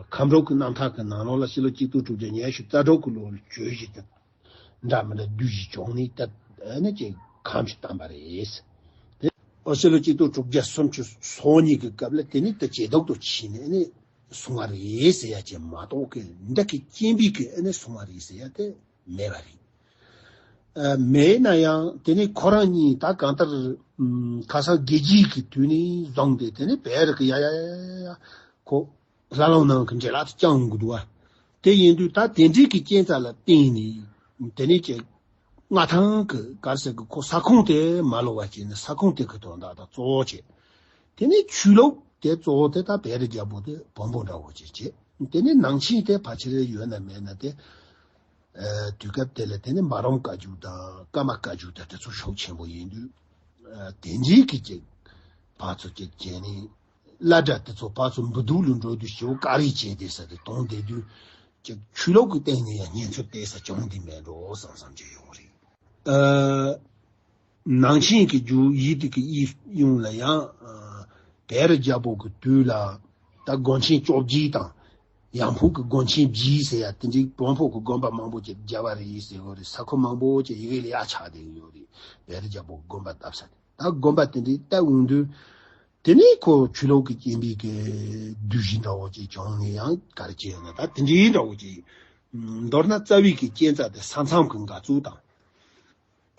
ཁམས་སྤྲུལ་གྱི་རྣམ་ཐར་གྱི་ནང་ལོགས་ལ་ཕྱི་ལོ་གཅིག་སྟོང་དྲུག་བརྒྱ་ཉི་ཤུ་རྩ་དྲུག་གི་ལོ་ལ་བྱོས་བཞིན་དུ་འདྲ་མི་འདྲ་བསྡུས་ཤིག་བྱུང་ནས་ད་ཨ་ནི་ཅིག་གམ་ཞིག་བཏང་པ་རེད། དེ་ཨོ་ཕྱི་ལོ་གཅིག་སྟོང་དྲུག་བརྒྱ་སུམ་ཅུ་སོ་གཉིས་ཀྱི་སྐབས་ལ་དེ་ནི་ད་ཇེ་སྡུག་ཏུ་ཕྱིན་ནས་ཨ་ནི། སོང་བ་རེད་ཟེར་ཡ་ཅིག་མ་གཏོགས་ཀྱི་འདི་གི་རྐྱེན་པས་ཀྱི་ཨ་ནི་སོང་བ་རེད་ཟེར་ཡ་དེ་མེད་པ་རེད། ཨ་མེད་ན་ཡང་དེ་ནི་ཁོ་རང་གཉིས་ད་གང་ལྟར་ཨམ་ཁ་སང་རྒྱལ་སྤྱིའི་གི་དུས་ནས་བཟུང་སྟེ་དེ་ནི་བལ་རི་གི་ཡ་ཡ་ཡ་ཡ་ཁོ་ལྷ་ལུང་ནང་གི་འདྲེ་ལག་ཏུ་བཅངས་ཡོང་གི་འདུག་བ། དེ་ཡིན་དུས་ད་དེ་འདྲའི་གི་རྐྱེན་རྩ་ལ་བརྟེན་ནས་དེ་ནི་ཅིག་མངའ་ཐང་གི་གར་ཟེར་གི་ཁོ་ས་ཁོངས་དེ་མ་ལོག་པ་བྱས་ནས་ས་ཁོངས་དེ་གི་དོན་དག་དང་གཙོ་བོ་བྱས། དེ་ནས་ཆོས་ལུགས་དེ་གཙོ་བོ་དེ་ད་བལ་རི་རྒྱལ་པོ་དེ་བོན་པོ་འདྲ་བོ་ཅིག་བྱས། དེ་ནས་ནང་ཆེན་དེ་ཕལ་ཆེར་ཡོད་ན་མེད་ན་དེ། ཨ་དུས་སྐབས་དེ་ལ་དེ་ནས་འབའ་རོམ་བཀའ་བརྒྱུད་དང་ཀརྨ་བཀའ་བརྒྱུད་དང་དེ་ཚོ་ཤུགས་ཆེན་པོ་ཡིན་དུས། ཨ་དེ་འདྲའི་གི་ཅིག་ཕར་ཚུར་ཅིག་བྱས་ནས་སླ་བྲ་དེ་ཚོ་ཕར་ཚུར་འབུ་སྡུག་ལ་འགྲོ་དུས་ཞེ་པོ་དཀའ་རིགས་བྱས་ཏེ་ས་དེ་དོན་དེ་དུས་ཅིག་ཆོས་ལུགས་ཀྱི་སྟེང་ནས་ཡང་ཉེན་ཚབས་དེ་ས་བྱུང་དེ་མེད་འགྲོ་བསམ་བསམ་ཅིག་ཡོང་རེད། ཨ་ནང་ཆེན་གྱི་རྒྱུ་ཡིག་དེ་གི་ཡིག་ཡོངས་ལ་ཡང་ཨ་བལ་རི་རྒྱལ་པོ་གི་དུས་ལ་ད་དགོན་ཆེན་བཅོ་བརྒྱད་དང་། ཡང་ཕུག་གི་དགོན་ཆེན་བརྒྱད་ཟེར་ཡ་དེ་འདྲའི་བོན་པོ་གི་དགོན་པ་མང་པོ་ཅིག་རྒྱབ་པ་རེད་ཟེར་གི་རེད། ས་ཁུལ་མང་པོ་ཅིག་ཡི་གེ་ལ་ཡ་ཆགས་བསྡད་ཡོད་རེད། བལ་རི་རྒྱལ་པོ་གི་དགོན་པ་བཏབ་ས་དེ་ད་དགོན་པ་དེ་འདྲའི་བཏབ་ཡོང་དུས། དེ་ནས་ཁོ་ཆོས་ལུགས་ཀྱི་རྐྱེན་པས་ཀྱི་བསྡུས་གཞི་འདྲ་བོ་ཅིག་བྱུང་ནས་ཡང་ག་རེ་བྱས་ཡོད་ན་ད་དེ་འདྲའི་འདྲ་བོ་ཅིག་མདོར་ན་རྩ་བའི་གི་རྐྱེན་རྩ་དེ་ས་མཚམས་ཀྱི་འགག་རྩོད་དང་།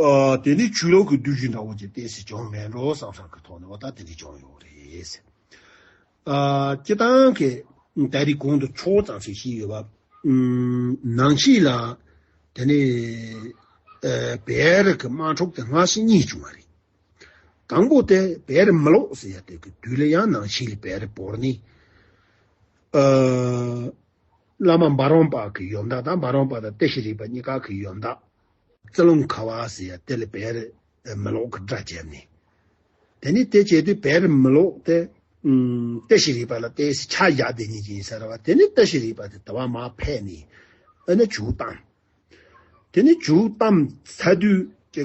ཨ་དེ་ནས་ཆོས་ལུགས་ཀྱི་བསྡུས་གཞི་འདྲ་བོ་ཅིག་ཏོག་ཙམ་བྱུང་མེད་འགྲོ་བསམ་བསམ་གི་ཐོག་ནས་འོ་ད་དེ་འདྲ་བྱུང་ཡོད་རེད། ཨ་སྤྱིར་བཏང་གི་ ད་རེས་གོང་དུ་ཕྱོགས་ཙམ་ཞིག་ཞུས་ཡོད་པ། ནང་ཆོས་ལ་དེ་ནས་བེ་རི་གི་དམག་འཁྲུག་དེ་སྔ་ཕྱི་གཉིས་བྱུང་བ་རེད། དང་པོ་དེ་བེ་རི་མི་ལོག་ཟེར་ཡ་དེ་གི་དུས་ལ་ཡང་ནང་ཆོས་ལ་བེ་རི་བོར་ནས། བླ་མ་འབའ་རོམ་པ་གི་ཡོན་བདག་དང་འབའ་རོམ་པ་དང་ཏི་ཤྲི་རི་པ་གཉིས་ཀ་གི་ཡོན་བདག་ཙི་ལུང་ཁ་བ་ཟེར་ཡ་དེ་ལ་བེ་རི་མི་ལོག་གི་དགྲ་བཅས་ནས། དེ་ནས་དེ་བྱས་དུས་བེ་རི་མི་ལོག་དེ་ཏི་ཤྲི་རི་པ་ལ་ཏོག་ཙམ་ཆ་བཞག་བསྡད་ཉིན་གྱི་ཡིན་ས་རེད་བ། དེ་ནས་ཏི་ཤྲི་རི་པ་དེ་དུ་བ་མར་ཕེབས་ནས་ཨ་ནི་བྱུག་བཏང་། དེ་ནས་བྱུག་བཏང་ཚར་དུས་ཀྱི་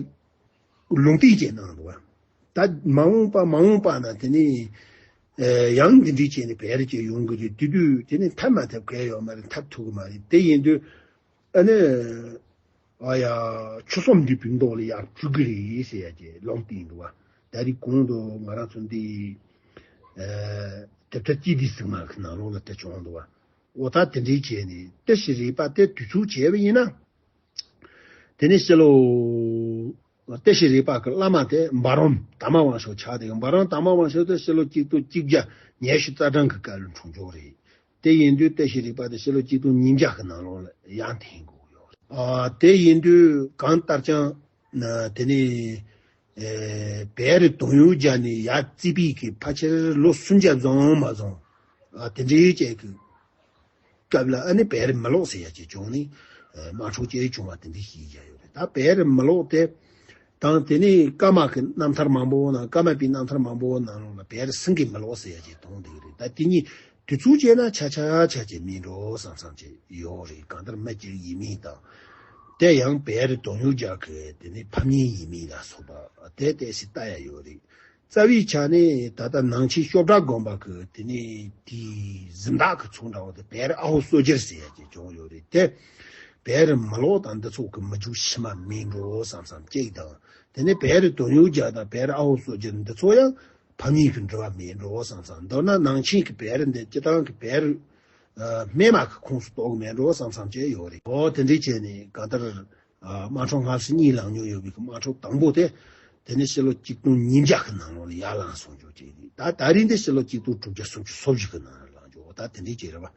ལུང་བསྟན་བྱས་གནང་འདུག་བ། ད་མ་འོངས་པ་མ་འོངས་པ་ན་དེ་ནས་ཡང་འདི་འདྲའི་བྱས་ནས་བེ་རི་བཅས་ཡོང་གི་རེད། དེ་དུས་དེ་ནས་ཐབས་མ་ཐབས་གལ་ཡོད་མ་རེད། ཐབས་ཐུག་གི་མ་རེད། དེ་ཡིན་དུས་ཨ་ནི། ཨ་ཡ། ཆུ་གསུམ་འདུས་པའི་མདོ་ལ་ཡར་འཇུག་གི་རེད་ཟེར་ཡ་གྱི་ལུང་བསྟན་འདུག་བ། ད་རེས་གོང་དུ་ང་རང་ཚོ་འདི། ཨ། དེབ་ཐེར་སྤྱི་འདུས་ཟེར་མཁན་གྱི་ནང་ལོགས་ལ་དེ་བྱུང་འདུག་བ། འོ་ད་དེ་འདྲའི་བྱས་ནས་ཏི་ཤྲི་རི་པ་དེ་དུས་ཚོད་བྱས་པ་ཡིན་ན། དེ་ནས་ཕྱི་ལོ། ཏི་ཤྲི་རི་པ་གི་བླ་མ་དེ་འབའ་རོམ་དར་མ་དབང་ཕྱུག་ཆགས་དེ་འབའ་རོམ་དར་མ་དབང་ཕྱུག་དེ་ཕྱི་ལོ་གཅིག་སྟོང་གཅིག་བརྒྱ་ཉི་ཤུ་རྩ་གྲངས་ཀྱི་སྐབས་ལ་འཁྲུངས་འཇོག་རེད། དེ་ཡིན་དུས་ཏི་ཤྲི་རི་པ་དེ་ཕྱི་ལོ་གཅིག་སྟོང་ཉིས་བརྒྱ་གི་ནང་ལོགས་ལ་ཡང་འཐེན་དགོས་ཡོད་རེད། ཨ། དེ་ཡིན་དུས་གང་ལྟར་ཀྱང་ན་དེ་ནས་ཨེ་བེ་རི་དོན་ཡོད་རྒྱ་ནས་ཡར་རྩིས་པའི་གི་ཕལ་ཆེར་ལོ་སུམ་བརྒྱ་བཟང་མ་བཟང་ཨ་དེ་འདྲའི་ཅིག་གི་སྐབས་ལ་ཨ་ནི་བེ་རི་མི་ལོག་ཟེར་ཡ་ཅིག་བྱུང་ནས་ཨ་དམག་འཁྲུག་ཅིག་བྱུང་བ་དེ་འདྲ་ཞིག་བཞག་ཡོད་རེད། ད་བེ་རི་མི་ལོག་དེ་དང་དེ་ནས་ཀརྨ་གི་རྣམ་ཐར་མང་པོ་ནང་ཀརྨ་པའི་རྣམ་ཐར་མང་པོ་ནང་ལོགས་ལ་བེ་རི་སེང་གེ་མི་ལོག་ཟེར་ཡ་ཅིག་མཐོང་བསྡད་ཀྱི་རེད། ད་དེ་གཉིས་དུས་ཚོད་བྱས་ན་ཆ་ཆ་ཆ་ཅིག་མིན་འགྲོ་བསམ་བསམ་ཅིག་ཡོད་རེད། གང་ལྟར་མི་གཅིག་ཡིན་མིན་དང་། དེ་ཡང་བེ་རི་དོན་ཡོད་རྒྱ་གི་དེ་ནས་ཕམ་ཉེས་ཡིན་མིན་ལ་སོགས་པ་དེ་ཏོག་ཙམ་ལྟ་ཡ་ཡོད་རེད། རྩ་བའི་ཆ་ནས་ད་ལྟ་ནང་ཆེན་ཤོབ་བྲག་དགོན་པ་གི་དེ་ནས་དེའི་གཟེངས་རྟགས་ཀྱི་ཚོགས་འདྲ་བོ་དེ་བེ་རི་ཨ་ཧོ་སོ་རྒྱལ་ཟེར་ཡ་ཅིག་བྱུང་ཡོད་རེད་དེ། བེ་རི་མི་ལོག་དང་འདི་ཚོ་གི་མི་རྒྱུག་ཕྱི་མ་མིན་འགྲོ་བསམ་བསམ་གཅིག་དང་། དེ་ནས་བེ་རི་དོན་ཡོད་རྒྱ་དང་བེ་རི་ཨ་ཧོ་སོ་རྒྱལ་འདི་ཚོ་ཡང་ཕམ་ཉེས་ཀྱི་འབྲེལ་བ་མིན་འགྲོ་བསམ་བསམ། མདོར་ན་ནང་ཆེན་གྱི་བེ་རི་འདི་སྤྱི་བཏང་གི་བེ་རི་སྨད་མ་གི་ཁོངས་སུ་གཏོགས་མིན་འགྲོ་བསམ་བསམ་བྱས་ཡོད་རེད། འོ་དེ་འདྲའི་བྱས་ནས་གང་ལྟར། ཨ། དམག་འཁྲུག་སྔ་ཕྱི་གཉིས་ལངས་མྱོང་ཡོད་པའི་གི་དམག་འཁྲུག་དང་པོ་དེ། དེ་ནས་ཕྱི་ལོ་གཅིག་སྟོང་ཉིས་བརྒྱ་གི་ནང་ལོགས་ལ་ཡར་ལངས་སོང་འཇོག་ཅིག་རེད། ད་ད་རིང་འདི་ཕྱི་ལོ་གཅིག་སྟོང་དྲུག་བརྒྱ་སུམ་ཅུ་སོ་བཞི་གི་ནང་ལ་ལངས་འཇོག་ད་དེ་འདྲའི་ཅིག་རེད་བ།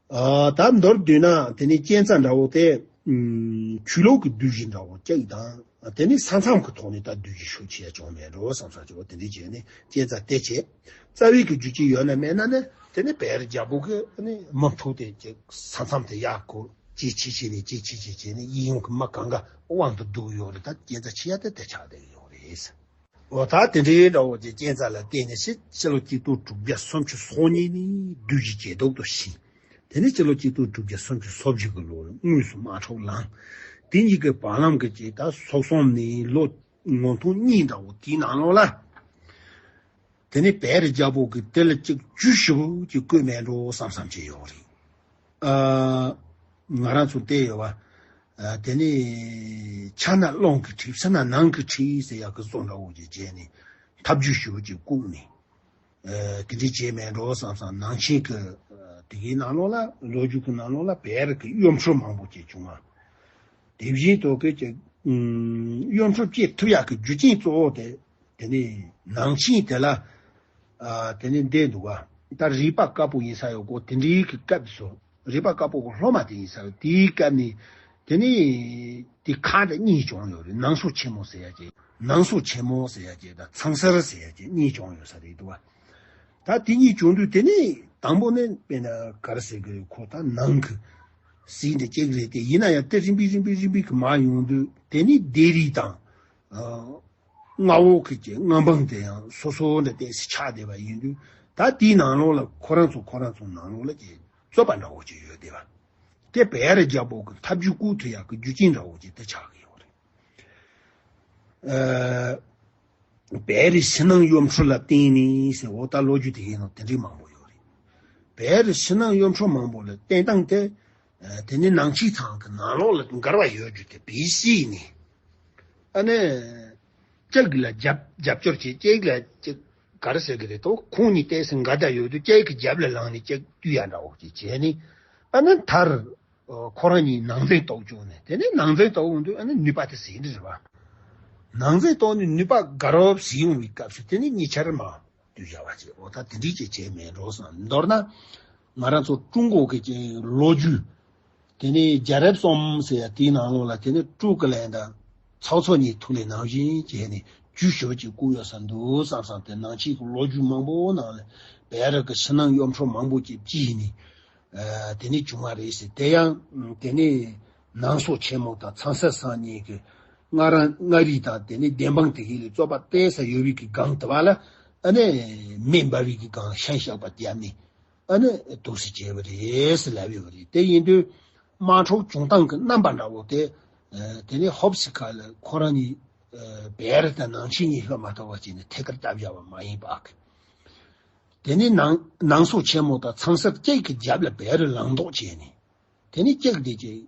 ཨ། ད་མདོར་བསྡུས་ན་དེ་ནས་གཅན་ཚ་འདྲ་བོ་དེ། ཨུམ། ཆོས་ལུགས་ཀྱི་སྡུད་གཞི་འདྲ་བོ་གཅིག་དང་། དེ་ནས་ས་མཚམས་ཀྱི་ཐོག་ནས་ད་སྡུད་གཞི་ཤུགས་ཆེ་བྱུང་མེད་འགྲོ་བསམ་བསམ་ཅིག་འོ་དེ་འདྲའི་བྱས་ནས་གཅན་ཚ་དེ་བྱས། རྩ་བའི་གི་རྒྱུ་རྐྱེན་ཡོད་ན་མེད་ན་ནི་དེ་ནི་བེ་རི་རྒྱལ་པོ་གི་ནི་མི་ཐུག་དེ་ཅིག་ས་མཚམས་དེ་ཡར་བསྐོར་ཅིག་ཆེ་ཆེ་ནས་ཅིག་ཆེ་ཆེ་བྱས་ནས་གཡས་གཡོན་གི་མི་གང་ག་དབང་དུ་བསྡུས་ཡོད་རེད། ད་གཅན་ཚ་ཆེ་ཡ་དེ་དེ་ཆགས་བསྡད་ཡོད་རེད། འོ་ད་དེ་འདྲའི་འདྲ་བོ་ཅིག་གཅན་ཚ་ལ་བརྟེན་ནས་ཕྱི་ཕྱི་ལོ་གཅིག་སྟོང་དྲུག་བརྒྱ་སུམ་ཅུ་སོ་གཉིས་ནས་སྡུད་གཞི་ཇེ་སྡུག་ཏུ་ཕྱིན། དེ་ནས་ཕྱི་ལོ་གཅིག་སྟོང་དྲུག་བརྒྱ་སུམ་ཅུ་སོ་བཞི་གི་ལོར་དངོས་སུ་དམག་འཁྲུག་ལངས། དེ་གཉིས་ཀྱི་བར་ལམ་གྱི་ཅིག་ད་སོ་གསུམ་ནས་ལོ་ངོ་ཐོག་གཉིས་འདྲ་བོ་དེའི་ནང་ལོགས་ལ། དེ་ནས་བེ་རི་རྒྱལ་པོ་གིས་དེ་ལ་ཅིག་ཇུས་ཞིབ་ཅིག་བཀོད་མེད་འགྲོ་བསམ་བསམ་བྱས་ཡོད་རེད། ཨ། ང་རང་ཚོ་བལྟས་ཡོད་པ། ཨ། དེ་ནས་ཕྱི་ནང་གླིང་གི་ཁྲིད་ཕྱི་ནང་ནང་གི་ཁྲིད་ཟེར་ཡག་གི་བཟོ་འདྲ་བོ་ཅིག་བྱས་ནས་ཐབས་ཇུས་ཞིབ་ཅིག་བཀོད་ནས། ཨ། དེ་འདྲ་བྱས་མེད་འགྲོ་བསམ་བསམ། ནང་ཆེན་གྱི་ཨ་དེ་གའི་ནང་ལོགས་ལ་ལོ་རྒྱུས་ཀྱི་ནང་ལོགས་ལ་བེ་རི་གི་གཡོ་འཕྲུལ་མང་པོ་ཅིག་བྱུང་བ། དེ་བཞིན་དུ་གི་ཅིག་ཨུམ། གཡོ་འཕྲུལ་སྐྱེ་ཐུབ་ཡག་གི་རྒྱུ་རྐྱེན་གཙོ་བོ་དེ། དེ་ནས་ནང་ཆེན་དེ་ལ། ཨ། དེ་ནས་འདས་འདུག་ག་ད་རིག་པ་དཀར་པོ་ཡིན་ས་ཡོད་གོ་དེ་འདྲའི་གི་སྐབས་སུ་རིག་པ་དཀར་པོ་གི་སློབ་མ་དེ་ཡིན་ས་ཡོད་དེའི་སྐབས་ནས། དེ་ནས་དེ་ཁག་དེ་གཉིས་བྱུང་ཡོད་རེད། ནང་སོ་ཆེན་མོ་ཟེར་ཡ་ཅིག་ནང་སོ་ཆེན་མོ་ཟེར་ཡ་ཅིག་དང་ཚང་སེར་ཟེར་ཡ་ཅིག་གཉིས་བྱུང་ཡོད་ས་རེད་འདུག་ག་ད་དེ་གཉིས་བྱུང་དུས་དེ་ནས་དང་པོ་ནས་དཔེར་ན་ག་རེ་ཟེར་གི་རེད། ཁོ་ད་ནང་གི་སྲིད་འདི་གཅིག་རེད་དེ། ཡིན་ན་ཡང་དེ་རིམ་པས་རིམ་པས་རིམ་པས་གི་མར་ཡོང་དུས་དེ་ནས་སྡེ་རིགས་དང་། ཨ། མངའ་འོག་གི་ཅིག་མངའ་འབངས་དེ་ཡང་སོ་སོ་འདྲ་ཏོག་ཙམ་ཆགས་བསྡད་པ་ཡིན་དུས། ད་དེའི་ནང་ལོགས་ལ་ཁོ་རང་ཚོ་ཁོ་རང་ཚོ་ནང་ལོགས་ལ་ཅིག་རྩོད་པ་འདྲ་བོ་ཅིག་ཡོད་བསྡད་པ། དེ་བེ་རི་རྒྱལ་པོ་གི་ཐབས་ཇུས་བཀོད་ཐུབ་ཡག་གི་རྒྱུ་རྐྱེན་འདྲ་བོ་ཅིག་དེ་ཆགས་ཀྱི་ཡོད་རེད། ཨ། བེ་རི་ཕྱི་ནང་གཡོ་འཕྲུལ་ལ་བརྟེན་ནས་ཟེར། འོ་ད་ལོ་རྒྱུས་དེ་གའི་ནང་དེ་འདྲའི་མང་པོ་ཡོད་རེད། བེ་རི་ཕྱི་ནང་གཡོ་འཕྲུལ་མང་པོ་ལ་བརྟེན་སྟངས་དེ། ཨ། དེ་ནི་ནང་ཆོས་ཚང་གི་ནང་ལོགས་ལ་འགལ་བ་ཡོད་རྒྱུ་དེ་བེད་སྤྱད་ནས། ཨ་ནི། གཅིག་ལ་རྒྱབ་རྒྱབ་སྐྱོར་བྱེད། གཅིག་ལ་གཅིག་ག་རེ་ཟེར་གི་རེད་དོ། ཁོང་གཉིས་ཏོག་ཙམ་འགལ་ཟླ་ཡོད་དུས་གཅིག་གི་རྒྱབ་ལ་ལངས་ནས་གཅིག་བཏུལ་ཡ་འདྲ་བོ་ཅིག་བྱས་ནས། ཨ་ནི་མཐར་ཁོ་རང་གཉིས་ནང་འཛིང་གཏོང་བཅུག་ནས། དེ་ནས་ནང་འཛིང་གཏོང་འོང་དུས་ཨ་ནི་ནུས་པ་དེ་ཟད་འགྲོ་རེད་བ། ནང་འཛིང་གཏོང་ནས་ནུས་པ་དགའ་རབ་ཟད་ཡོང་བའི་སྐབས་སུ་དེ་ནས་གཉིས་ཆར་མ་བཏུལ་བཞག་པ་བྱས། འོ་ད་དེ་འདྲའི་ཅིག་བྱས་མེད་འགྲོ་བསམ། མདོར་ན། ང་རང་ཚོ་ཀྲུང་གོ་གི་ལོ་རྒྱུས། དེ་ནས་རྒྱལ་རབས་གསུམ་ཟེར་ཡ་དེའི་ནང་ལོགས་ལ་དེ་ནས་ཀྲུའུ་ཀི་ལན་དང་ཚའོ་ཚོ་གཉིས་ཐུག་ལེ་ནང་བཞིན་བྱས་ནས་རྒྱུས་ཞེ་པོ་ཅིག་བསྐུར་ཡོད་ས་འདུག་བསམ་བསམ་དེ་ནང་ཆེན་གྱི་ལོ་རྒྱུས་མང་པོ་ནང་ལ་བལ་རི་གི་ཕྱི་ནང་གཡོ་འཕྲོག་མང་པོ་ཅིག་བྱས་ནས། ཨ། དེ་ནས་བྱུང་བ་རེད་ཟེར། དེ་ཡང་དེ་ནས་ནང་སོ་ཆེན་མོ་དང་ཚང་སེ་སང་གཉིས་ཀྱི་མངའ་རང་མངའ་རིས་དང་དེ་ནས་བདེན་དཔང་དེ་གའི་ལས་རྩོད་པ་བལྟས་ས་ཡོད་པའི་གི་སྒང་དེ་བ་ལ། ཨ་ནི་མེ་འབར་བའི་གི་སྒང་ཤན་ཤག་པ་བརྒྱབ་ནས། ཨ་ནི་འདུག་སེ་བྱས་པ་རེད་ཟེར་ལབ་ཡོད་པ་རེད། དེ་ཡིན་དུས་དམག་འཁྲུག་བྱུང་སྟངས་ཀྱི་རྣམ་པ་འདྲ་བོ་དེ། ཨ། དེ་ནས་ཧོབ་སི་ཁ་ལ་ཁོ་རང་གཉིས། ཨ། བལ་རི་དང་ནང་ཆེན་གཉིས་ལྷོད་མ་ཐུབ་པ་བྱས་ནས་ཐད་ཀར་བཏབ་བཞག་པ་མ་ཡིན་པ། དེ་ནས་ནང་ནང་སོ་ཆེན་མོ་དང་ཚང་སེར་གཅིག་གི་རྒྱབ་ལ་བལ་རི་ལངས་མདོག་བྱས་ནས། དེ་ནས་གཅིག་དེ་གཅིག་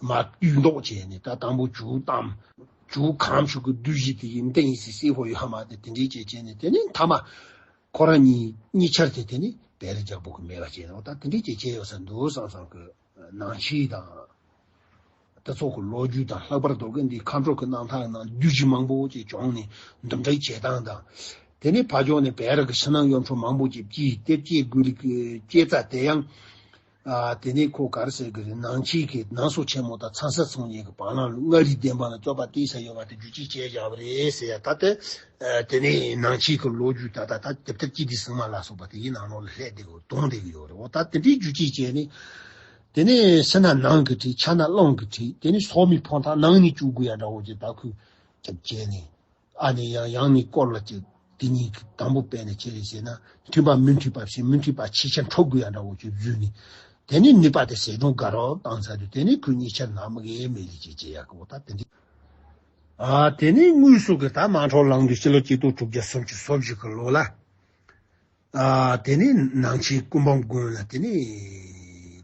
མར་བསྡུས་མདོག་བྱས་ནས། ད་དང་པོ་ཇུའུ་བཏང་། ཇུའུ་གང་ཞུ་གི་བདུད་བཞི་དེ་ཡིན་ཏེ་ཡིན་སྲིད་སྲིད་ཧོ་ཡོད་ཧ་མ་དེ་དེ་འདྲའི་བྱས་བྱས་ནས། དེ་ནས་མཐའ་མ་ཁོ་རང་གཉིས་གཉིས་ཆར་དེ་དེ་ནས་བལ་རི་རྒྱལ་པོ་གི་མེད་པ་བྱས་ནས། འོ་ད་དེ་འདྲའི་བྱས་བྱས་ཡོད་ས་འདུག་བསམ་བསམ་གི། ནང་ཆེན་དང་། དེ་ཚོ་གི་ལོ་རྒྱུས་དང་། ལྷག་པར་དུ་གི་འདི་མཁའ་འགྲོ་གི་རྣམ་ཐར་ནང་བདུད་བཞི་མང་པོ་ཅིག་བྱུང་ནས་འདུམ་འགྲིག་བྱེད་སྟངས་དང་། དེ་ནས་ཕར་ཕྱོགས་ནས་བལ་རི་གི་ཕྱི་ནང་གཡོ་འཕྲོག་མང་པོ་ཅིག་བྱས། དེ་བྱེད་དགོས་ལུགས་ཀྱི་བྱེད་རྩ་དེ་ཡང་། ཨ། དེ་ནས་ཁོ་ག་རེ་ཟེར་གི་རེད། ནང་ཆེན་གི་ནང་སོ་ཆེན་མོ་དང་ཚང་སེར་ཚོ་གཉིས་ཀྱི་བར་ལམ་ལ་མངའ་རིས་བདེན་དཔང་ལ་རྩོད་པ་བརྟས་ས་ཡོད་པ་དེ་བསྒྱུར་བཅོས་བྱས་བཞག་པ་རེད་ཟེར་ཡ། ད་དེ། ཨ། དེ་ནས་ནང་ཆེན་གི་ལོ་རྒྱུས་ད་ལྟ་ད་དེབ་ཐེར་སྤྱི་དེ་ཟིང་མ་ལ་སོགས་པ་དེ་གའི་ནང་ལོགས་ལ་ལྷད་བསྡད་ཡོད། དོན་བསྡད་ཀྱི་ཡོད་རེད། འོ་ད་དེ་འདྲའི་བསྒྱུར་བཅོས་བྱས་ནས། དེ་ནས་ཕྱི་ནང་ནང་གི་བྲིས། ཕྱི་ནང་རླུང་གི་བྲིས། དེ་ནས་སོག་མའི་ཕོ་ཐང་ནང་ནས་བཅུག་དགོས་ཡ་འདྲ་བོ་ཅིག་ད་ཁོས་ཅིག་བྱས་ནས། ཨ་ནི་ཡང་ཡང་ནས་སྐོར་ལ་ཅིག་དེ་གཉིས་ཀྱི་དང་པོ་སྤེལ་ནས་ཅི་རེད་ཟེར་ན། མཐུན་པ་མི་མཐུན་པ་བྱས། མི་མཐུན་པ་ཆེ་ཆེར་འཕྲོག་དགོས་ཡ་འདྲ་བོ་ཅིག་བཟོས་ནས། དེ་ནས་ནུས་པ་དེ་ཟད་གྲོན་དགའ་རབ་བཏང་ཚར་དུས། དེ་ནས་ཁོས་གཉིས་ཆར་ནང་མི་གའི་མེད་ལས་ཅིག་བྱེད་ཡ་གི། འོ་ད་དེ་འདྲ། ཨ། དེ་ནས་དངོས་སུ་གི་ད་དམག་འཁྲུག་ལངས་དུས་སྤྱི་ལོ་གཅིག་སྟོང་དྲུག་བརྒྱ་སུམ་ཅུ་སོ་བཞི་གི་ལོ་ལ། ཨ། དེ་ནས་ནང་ཆེན་སྐུ་འབུམ་དགོན་ལ་དེ་ནས་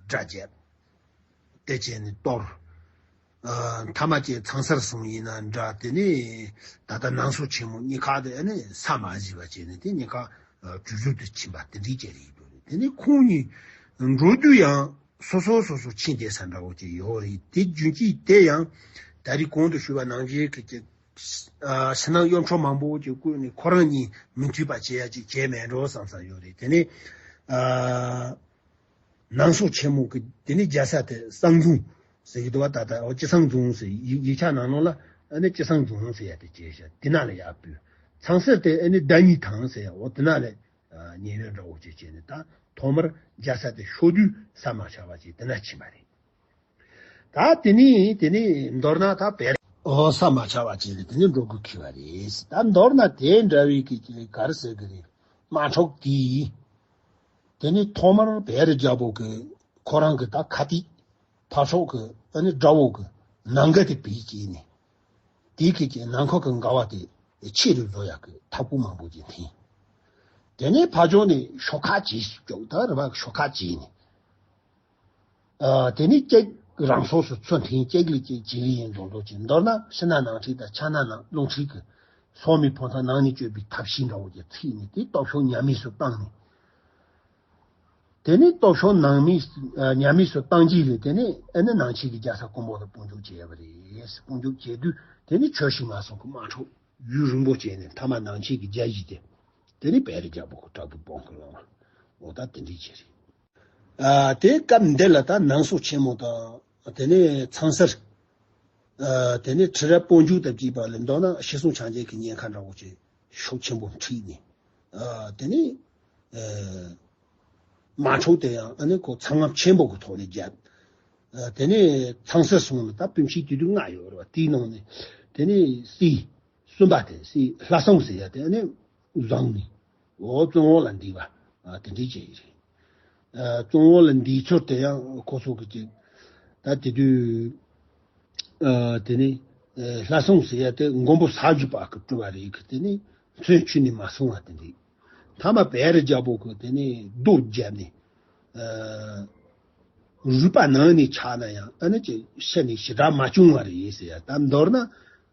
དགྲ་བཅས། དེ་བྱས་ནས་གཏོར། ཨ། མཐའ་མ་བཅས་ཚང་སེར་ཚོ་ཡིན་ན་འདྲ། དེ་ནས་ད་ལྟ་ནང་སོ་ཆེན་མོ་གཉིས་ཀ་དེ་ནས་ས་མ་བཟོས་པ་བྱས་ནས། དེ་གཉིས་ཀ་གྲུ་ཟུར་དུ་ཕྱིན་པ་དེ་འདྲའི་བྱས་རེད་འདུག་རེད། དེ་ནས་ཁོང་གཉིས་འགྲོ་དུས་ཡང་སོ་སོ་སོ་སོ་ཕྱིན་བསྡད་ས་འདྲ་བོ་ཅིག་ཡོད་རེད། དེ་རྒྱུན་གཅིག་དེ་ཡང་ད་རེས་གོང་དུ་ཞུས་པ་ནང་བཞིན་གྱི་ཅིག་ཨ། ཕྱི་ནང་གཡོ་འཕྲོག་མང་པོ་ཅིག་བསྐུར་ནས་ཁོ་རང་གཉིས་མི་མཐུན་པ་བྱེད་ཡ་ཅིག་བྱས་མེད་འགྲོ་བསམ་བསམ་ཡོད་རེད། དེ་ནས། ཨ། ནང་སོ་ཆེན་མོ་གི་དེ་ནས་རྒྱལ་ས་དེ་གཙང་རྫོང་ཟེར་གྱི་འདུག་བ། ད་ལྟ་འོ་སྤྱི་གཙང་རྫོང་ཟེར། ཡིག་ཡིག་ཆ་ནང་ལོགས་ལ་ཨ་ནི་སྤྱི་གཙང་རྫོང་ཟེར་ཡ་དེ་བྱས་ཤག་དེ་ན་ལ་ཡར་བུད། ཚང་སེར་དེ་ཨ་ནི་ཟླ་ཉི་ཐང་ཟེར་ཡ། འོ་དེ་ན་ལ་ཉེ་བའི་འདྲ་བོ་ཅིག་བྱས་ནས། ད་ཐོག་མར་རྒྱལ་ས་དེ་ཤོར་དུས་ས་མ་ཆགས་པ་ཅིག་དེ་ན་ཕྱིན་པ་རེད། ད་དེ་ནས་དེ་ནས་མདོར་ན་ད་བལ་ཨོ་ས་མ་ཆགས་པ་བྱས་ནས་དེ་ནས་འགྲོ་དགོས་ཁེལ་བ་རེད། ད་མདོར་ན་དེ་འདྲ་བའི་གི་ག་རེ་ཟེར་གི་རེད། དམག་འཁྲུག་དེ་དེ་ནས་ཐོག་མར་བལ་རི་རྒྱལ་པོ་གི་ཁོ་རང་གི་ད་ཁ་གཏད་ཕར་ཕྱོགས་ཀྱི་ཨ་ནི་དགྲ་བོ་གི་ནང་འགལ་དེ་བེད་སྤྱད་ནས། དེ་གི་གི་ནང་ཁོག་གི་འགལ་བ་དེ་ཆེ་རུ་བཟོ་ཡག་གི་ཐབས་བཀོད་མང་པོ་ཅིག་འཐེན། དེ་ནས་ཕར་ཕྱོགས་ནས་ཤོག་ཁག་ཅིག་བཅུག་ད་རེ་བ་ཤོག་ཁག་ཅིག་ནས། ཨ། དེ་ནས་གཅིག་རང་སོ་སོ་ཚུར་འཐེན། གཅིག་ལས་གཅིག་བྱེད་ཀྱི་ཡིན་མདོག་མདོག་བྱས། མདོར་ན་ཕྱི་ནང་ནང་ཁྲིད་དང་ཕྱི་ནང་ནང་རླུང་ཁྲིད་ཀྱི་སོག་མའི་ཕོ་ཐང་ནང་ནས་གཅོད་པའི་ཐབས་ཤེས་འདྲ་བོ་ཅིག་ཚིག་ནས། དེ་སྟོབས་ཤུགས་ཉམས་དམས་སུ་བཏང་ནས། དེ་ནས་སྟོབས་ཤུགས་ནང་མི་ཉམས་དམས་སུ་བཏང་རྗེས་ལས། དེ་ནས་ཨ་ནི་ནང་ཆེན་གྱི་རྒྱལ་ས་ཀོང་པོ་ལ་དཔུང་འཇུག་བྱས་པ་རེད། དཔུང་འཇུག་བྱས་དུས་དེ་ནས་ཆོས་ཞིག་མ་སོང་གི་དམག་འཁྲུག་ཡུན་རིང་པོ་བྱས་ནས་མཐའ་མ་ནང་ཆེན་གྱི་རྒྱལ་གཞིས་དེ་དེ་ནས་བལ་རི་རྒྱལ་པོ་གི་བྲག་ཕུག་སྤང་གི་ལོང་བ། འོ་ད་དེ་འདྲས་བྱས་རེད། ཨ། དེ་སྐབས་འདི་ལ་ད་ནང་སོ་ཆེན་མོ་དང་། དེ་ནས་ཚང་སེར། ཨ། དེ་ནས་ཁྲི་རལ་སྤོ་འཇུག་དང་བཅས་པ་ལ་མདོར་ན་ཤི་གསོན་ཆ་འཇལ་གྱི་ཉེན་ཁ་འདྲ་བོ་ཅིག་ཤུགས་ཆེན་པོ་འཁྲིད་ནས། ཨ། དེ་ནས། ཨ། དམག་འཁྲུག་དེ་ཡང་ཨ་ནི་ཁོ་ཚ་རྔམ་ཆེན་པོ་གི་ཐོག་ནས་བརྒྱབ། ཨ། དེ་ནས་ཚང་སེར་ཚོ་ལ་ད་སྤུན་མཆེད་དེ་དུས་ལྔ་ཡོད་རེད་བ། དེའི་ནང་ནས་དེ་ནས་སྲས་གསུམ་པ་དེ་སྲས་ལྷ་སྲུང་ཟེར་ཡ་དེ་ཨ་ནི་བཟུང་ནས། འོ་བཙོན་འོག་ལ་འདུས་པ། ཨ། དེ་འདྲས་བྱས་ཡོད་རེད། ཨ། བཙོན་འོག་ལ་འདུས་ཚུལ་དེ་ཡང་ཁོ་ཚོ་གི་ཅིག་ད་དེ་དུས། ཨ། དེ་ནས། ཨ། ལྷ་སྲུང་ཟེར་ཡ་དེ་མགོན་པོ་ས་བརྒྱུད་པ་གི་སྤྲུལ་པ་རེད་གི། དེ་ནས་མཚོན་ཆུད་ནས་མ་སོང་བ་དེ་འདྲས། མཐའ་མ་བལ་རི་རྒྱལ་པོ་གི་དེ་ནས་རྡོ་བརྒྱབ་ནས། ཨ། རུས་པ་ནང་ནས་ཆག་ན་ཡང་ཨ་ནི་ཅིག་ཤི་ནས་ཞེ་དྲག་མ་བྱུང་བ་རེད་ཟེར་ཡ། ད་མདོར་ན་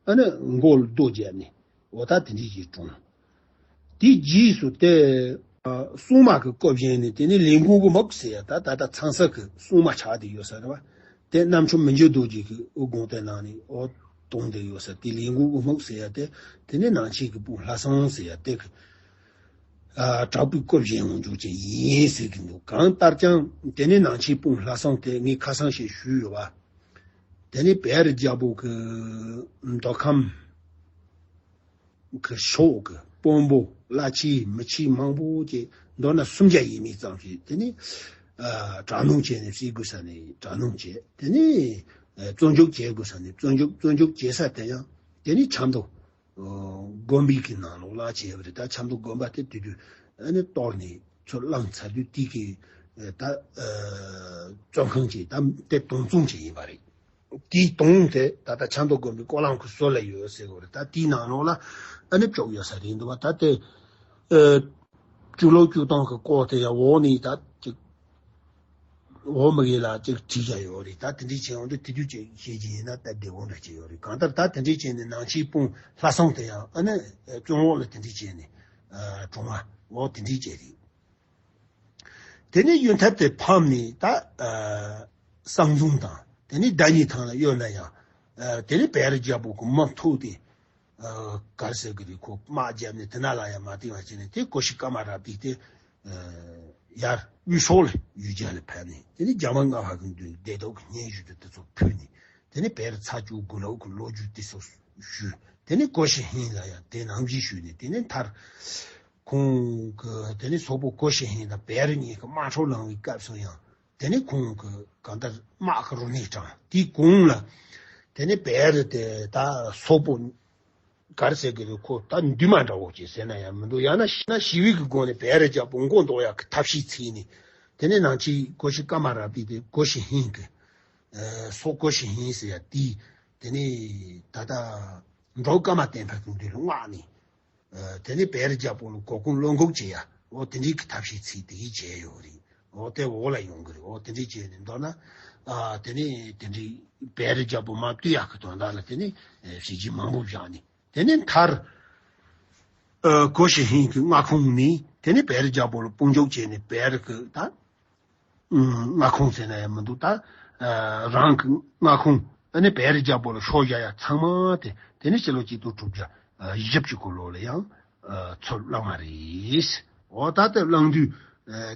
ཨ་ནི་མགོ་ལ་རྡོ་བརྒྱབ་ནས། འོ་ད་དེ་འདྲས་ཀྱི་གྲོངས། དེ་རྗེས་སུ་དེ། ཨ། སྲུང་མ་གི་སྐུ་བཞེངས་ནས། དེ་ནས་ལས་མགོན་གྱི་སྨུག་ཟེར་ཡ། ད་ད་ལྟ་ཚང་ས་གི་སྲུང་མ་ཆགས་བསྡད་ཡོད་ས་རེད་བ། དེ་རྣམ་འཕྲུལ་མི་འགྱུར་རྡོ་རྗེ་གི་དབུ་དགོངས་དེ་ནང་ནས་འོ་གཏོང་བསྡད་ཡོད་ས། དེ་ལས་མགོན་གྱི་སྨུག་ཟེར་ཡ་དེ། དེ་ནས་ནང་ཆེན་གྱི་དཔོན་ལྷ་སྲུང་ཟེར་ཡ་དེ་གི། ཨ་དྲག་པོའི་སྐུ་བཞེངས་འོང་འཇུག་ཅིག་ཡིན་ཟེར་གི་འདུག་གང་ལྟར་ཀྱང་དེ་ནས་ནང་ཆོས་སྤུངས་ལྷ་བསང་དེ་ངས་ཁ་སང་ཞིག་ཞུས་ཡོད་པ། དེ་ནས་བེ་རི་རྒྱལ་པོ་གི་མདོ་ཁམས་གི་ཕྱོགས་ཀྱི་དཔོན་པོ་བླ་ཆེན་མི་ཆེན་མང་པོ་ཅིག་མདོར་ན་སུམ་བརྒྱ་ཡས་མས་ཙམ་ཞིག་དེ་ནས་ཨ་དྲག་གནོན་བྱས་ནས་བསད་དགོས་ས་ནས་དྲག་གནོན་བྱས། དེ་ནས་ཨ་བཙོན་འཇུག་བྱེད་དགོས་ས་ནས་བཙོན་འཇུག་བཙོན་འཇུག་བྱེད་ས་དེ་ཡང་དེ་ནས་ཆབ་མདོ་དགོན་པའི་གི་ནང་ལོགས་ལ་བྱས་པ་རེད། ད་ཆབ་མདོ་དགོན་པ་དེ་དུས་དུས་ཨ་ནི་གཏོར་ནས་ཚུར་བླངས་ཚར་དུས་དེ་གི་ད་བཙོན་ཁང་ཅིག་ད་དེ་སྟོང་བཙོན་ཅིག་ཡིན་པ་རེད། དེའི་དོང་དེ་ད་ལྟ་ཆབ་མདོ་དགོན་པའི་སྐོར་ལམ་ཁུལ་སོ་ལ་ཡོད་ཟེར་གོ་རེད། ད་དེའི་ནང་ལོགས་ལ་ཨ་ནི་བཅུག་ཡོད་ས་རེད་འདུག་བ། ད་དེ་ཨ་བཅུ་ལོ་བཅུ་སྟོང་གི་སྐོར་དེ་ཡང་འོག་ནས་ད་ཅིག་འོག་མི་ཡིན་ལ་ཅིག་བྲིས་བཞག་ཡོད་རེད། ད་དེ་འདྲས་བྱས་ཡོང་དུས་དེ་དུས་ཅིག་བཤད་ཀྱི་ཡིན་ན་ད་བདེ་བོ་འདྲ་ཅིག་ཡོད་རེད། གང་ལྟར་ད་དེ་འདྲས་བྱས་ནས་ནང་ཆོས་སྤུངས་ལྷ་བསང་དེ་ཡང་ཨ་ནི་བཙོན་འོག་ལ་དེ་འདྲས་བྱས་ནས་གྲོངས་པ་འོ་དེ་འདྲས་བྱས་རེད། དེ་ནས་གཡུལ་འཐབ་དེ་ཕམ་ནས་ད་ཨ་གསང་འཛོམས་དང་དེ་ནས་ཟླ་ཉིན་ཐང་ལ་གཡོལ་ན་ཡང་ཨ་དེ་ནས་བེ་རི་རྒྱལ་པོ་གི་དམག་ཐུག་སྟེ་ཨ་ག་རེ་ཟེར་གི་རེད། ཁོ་དམག་བརྒྱབ་ནས་དེ་ན་ལ་ཡང་མ་བསྟེན་པ་བྱས་ནས་དེ་གོ་ཤྲི་ཀ་མ་ར་པི་དེ་ཨ་ཡར་དབུས་ཕྱོགས་ལ་ཡུལ་གྱར་ལ་ཕེབས་ནས་དེ་ནས་རྒྱ་མ་ལྔ་པ་གི་མདུན་བདེ་སྡུག་གི་སྙན་ཞུ་དེ་དེ་ཚོ་ཕུལ་ནས་དེ་ནས་བེ་རི་ཚར་བཅུ་དགུ་ལོ་གི་ལོ་རྒྱུས་དེ་ཚོ་ཞུས། དེ་ནས་གོ་ཤྲི་ཧིང་ལ་ཡང་དེ་ནང་བཞིན་ཞུས་ནས་དེ་ནས་མཐར། ཁོང་གི་དེ་ནས་སོག་པོ་གོ་ཤྲི་ཧིང་དང་བེ་རི་གཉིས་ཀྱི་དམག་འཁྲུག་ལངས་པའི་སྐབས་སུ་ཡང་དེ་ནས་ཁོང་གི་གང་ལྟར་དམག་གི་རུ་སྣེ་དྲངས། དེའི་གོང་ལ་དེ་ནས་བེ་རི་དེ་ད་སོག་པོ་ག་རེ་ཟེར་གི་རེད། ཁོ་ད་འདུས་མ་འདྲ་བོ་ཅིག་ཟེར་ན་ཡང་མི་འདུག་ཡང་ན་ཤི་ན་ཞི་བའི་གི་སྒོ་ནས་བེ་རི་རྒྱལ་པོ་མགོ་འདོགས་ཡག་གི་ཐབས་ཤེས་བྱས་ནས་དེ་ནས་ནང་ཆོས་གོ་ཤྲི་ཀ་མ་ར་པི་དེ་གོ་ཤྲི་ཧིང་གི་ཨ་སོག་གོ་ཤྲི་ཧིང་ཟེར་ཡ་དེ་དེ་ནས་ད་ལྟ་འབྲོག་ཀ་མ་བསྟན་པ་གི་མདུན་ལ་མངགས་ནས། ཨ་དེ་ནས་བེ་རི་རྒྱལ་པོ་ལ་གོ་སྐོན་བློ་འགུག་བྱེད་ཡ་འོ་དེ་འདྲའི་གི་ཐབས་ཤེས་ཚིག་དེ་གིས་བྱས་ཡོད་རེད། འོ་དེ་འོག་ལ་ཡོང་གི་རེད། འོ་དེ་འདྲའི་བྱས་ནས་མདོར་ན་ཨ་དེ་ནས་དེ་འདྲའི་བེ་རི་རྒྱལ་པོ་མར་བཏུལ་ཡག་གི་དོན་དག་ལ་དེ་ནས་ཨ་བྱས་རྗེས་མང་པོ་བཞག་ནས་དེ་ནས་མཐར་ཨ་གོ་ཤྲི་ཧིང་གི་མངའ་ཁོངས་ནས་དེ་ནས་བེ་རི་རྒྱལ་པོ་ལ་དཔུང་འཇུག་བྱས་ནས་བེ་རི་གི་ད། མངའ་ཁོངས་ཟེར་ན་ཡང་མི་འདུག་ད་རང་གི་མངའ་ཁོངས་ཨ་ནི་བེ་རི་རྒྱལ་པོ་ལ་ཤོར་བཞག་ཡ་ཚང་མ་དེ་དེ་ནི་ཕྱི་ལོ་གཅིག་སྟོང་དྲུག་བརྒྱ་བཞི་བཅུ་གོ་ལོ་ལ་ཡང་ཚུར་བླངས་པ་རེད། འོ་ད་ལྟ་བླངས་དུས་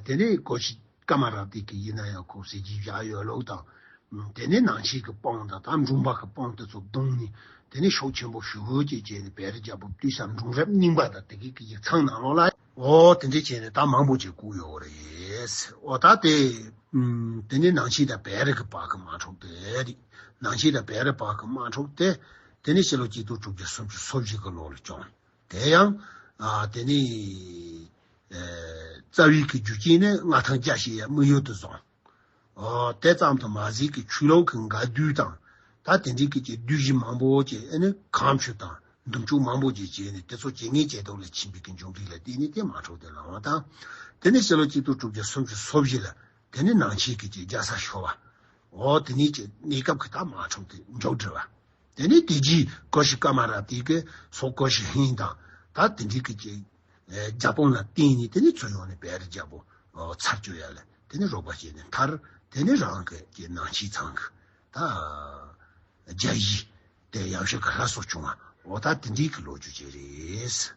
དེ་ནི་གོ་ཤྲི་ཀ་མ་ར་ཏི་གི་ཡིན་ན་ཡང་ཁོ་ཟས་ཀྱི་བཞག་ཡོད་ལུགས་དང་དེ་ནི་ནང་ཆོས་ཀྱི་དཔུང་དང་ད་འབྲོམ་པ་གི་དཔུང་དེ་ཚོ་བརྡུངས་ནས་དེ་ནི་ཤུགས་ཆེན་པོ་ཞེ་པོ་ཅིག་བྱས་ནས་བེ་རི་རྒྱལ་པོ་བཏུལ་ས་འབྲོང་རབས་རྙིང་པ་དང་དེ་གི་གི་ཡིག་ཚང་ནང་ལོགས་ལ། འོ་དེ་འདྲས་བྱས་ནས་ད་མང་པོ་ཅིག་བཀུག་ཡོད་རེད། འོ་ད་དེ་ཨུམ་དེ་ནས་ནང་ཆོས་དང་བེ་རི་གི་བར་གྱི་དམག་འཁྲུག་དེ་རེད། ནང་ཆོས་དང་བེ་རི་བར་གྱི་དམག་འཁྲུག་དེ་དེ་ནས་ཕྱི་ལོ་གཅིག་སྟོང་དྲུག་བརྒྱ་སུམ་ཅུ་སོ་བཞི་གི་ལོ་ལ་བྱུང་། དེ་ཡང་ཨ་དེ་ནས་ཨེ་རྩ་བའི་གི་རྒྱུ་རྐྱེན་ནི་མངའ་ཐང་རྒྱ་ཆེ་ཡ་དམིགས་ཡུལ་དུ་བཟུང་། ཨོ་དེ་ཙམ་དུ་མ་ཟད་ཀྱི་ཆོས་ལུགས་ཀྱི་འགལ་འདུ་དང་ད་དེ་འདྲའི་གི་ཀྱི་བསྡུས་གཞི་མང་པོ་ཅིག་ཨ་ནི་གང་ཆུ་དང་འདུམ་ཆུ་མང་པོ་ཅིག་བྱས་ནས་དེ་ཚོ་ཇེ་ངན་ཇེ་སྡུག་ལ་ཕྱིན་པའི་གི་འབྱུང་འགྲོས་ལ་བརྟེན་ནས་དེ་དམག་འཁྲུག་དེ་ལངས་པ་དང་། དེ་ནས་ཕྱི་ལོ་གཅིག་སྟོང་དྲུག་བརྒྱ་སུམ་ཅུ་སོ་བཞི་ལ་དེ་ནས་ནང་ཆོས་ཀྱི་ཀྱི་རྒྱལ་ས་ཤོར་བ། ཨོ་དེ་ནས་ཀྱི་གནས་སྐབས་ཀྱི་ད་དམག་འཁྲུག་དེ་མཇུག་སྒྲིལ་བ། དེ་ནས་དེ་རྗེས་གོ་ཤྲི་ཀ་མ་ར་ཏི་གི་སོག་གོ་ཤྲི་ཧིང་དང་ད་དེ་འདྲའི་གི་ཀྱི་རྒྱ་དཔུང་ལ་བརྟེན་ནས་དེ་ནས་ཚུར་ཡོང་ནས་བེ་རི་རྒྱལ་པོ་ཚར་གཅོད་ཡ་ལ་དེ་ནས་རོགས་པ་བྱས་ནས་མཐར་དེ་ནས་རང་གི་ཀྱི་ནང་ཆོས་ཚང་གི་ད་རྒྱལ་གཞིས་དེ་ཡང་ཞིག་གི་ལྷ་སོགས་བྱུང་བ་འོ་ད་དེ་འདྲའི་གི་ལོ་རྒྱུས་ཅིག་རེད།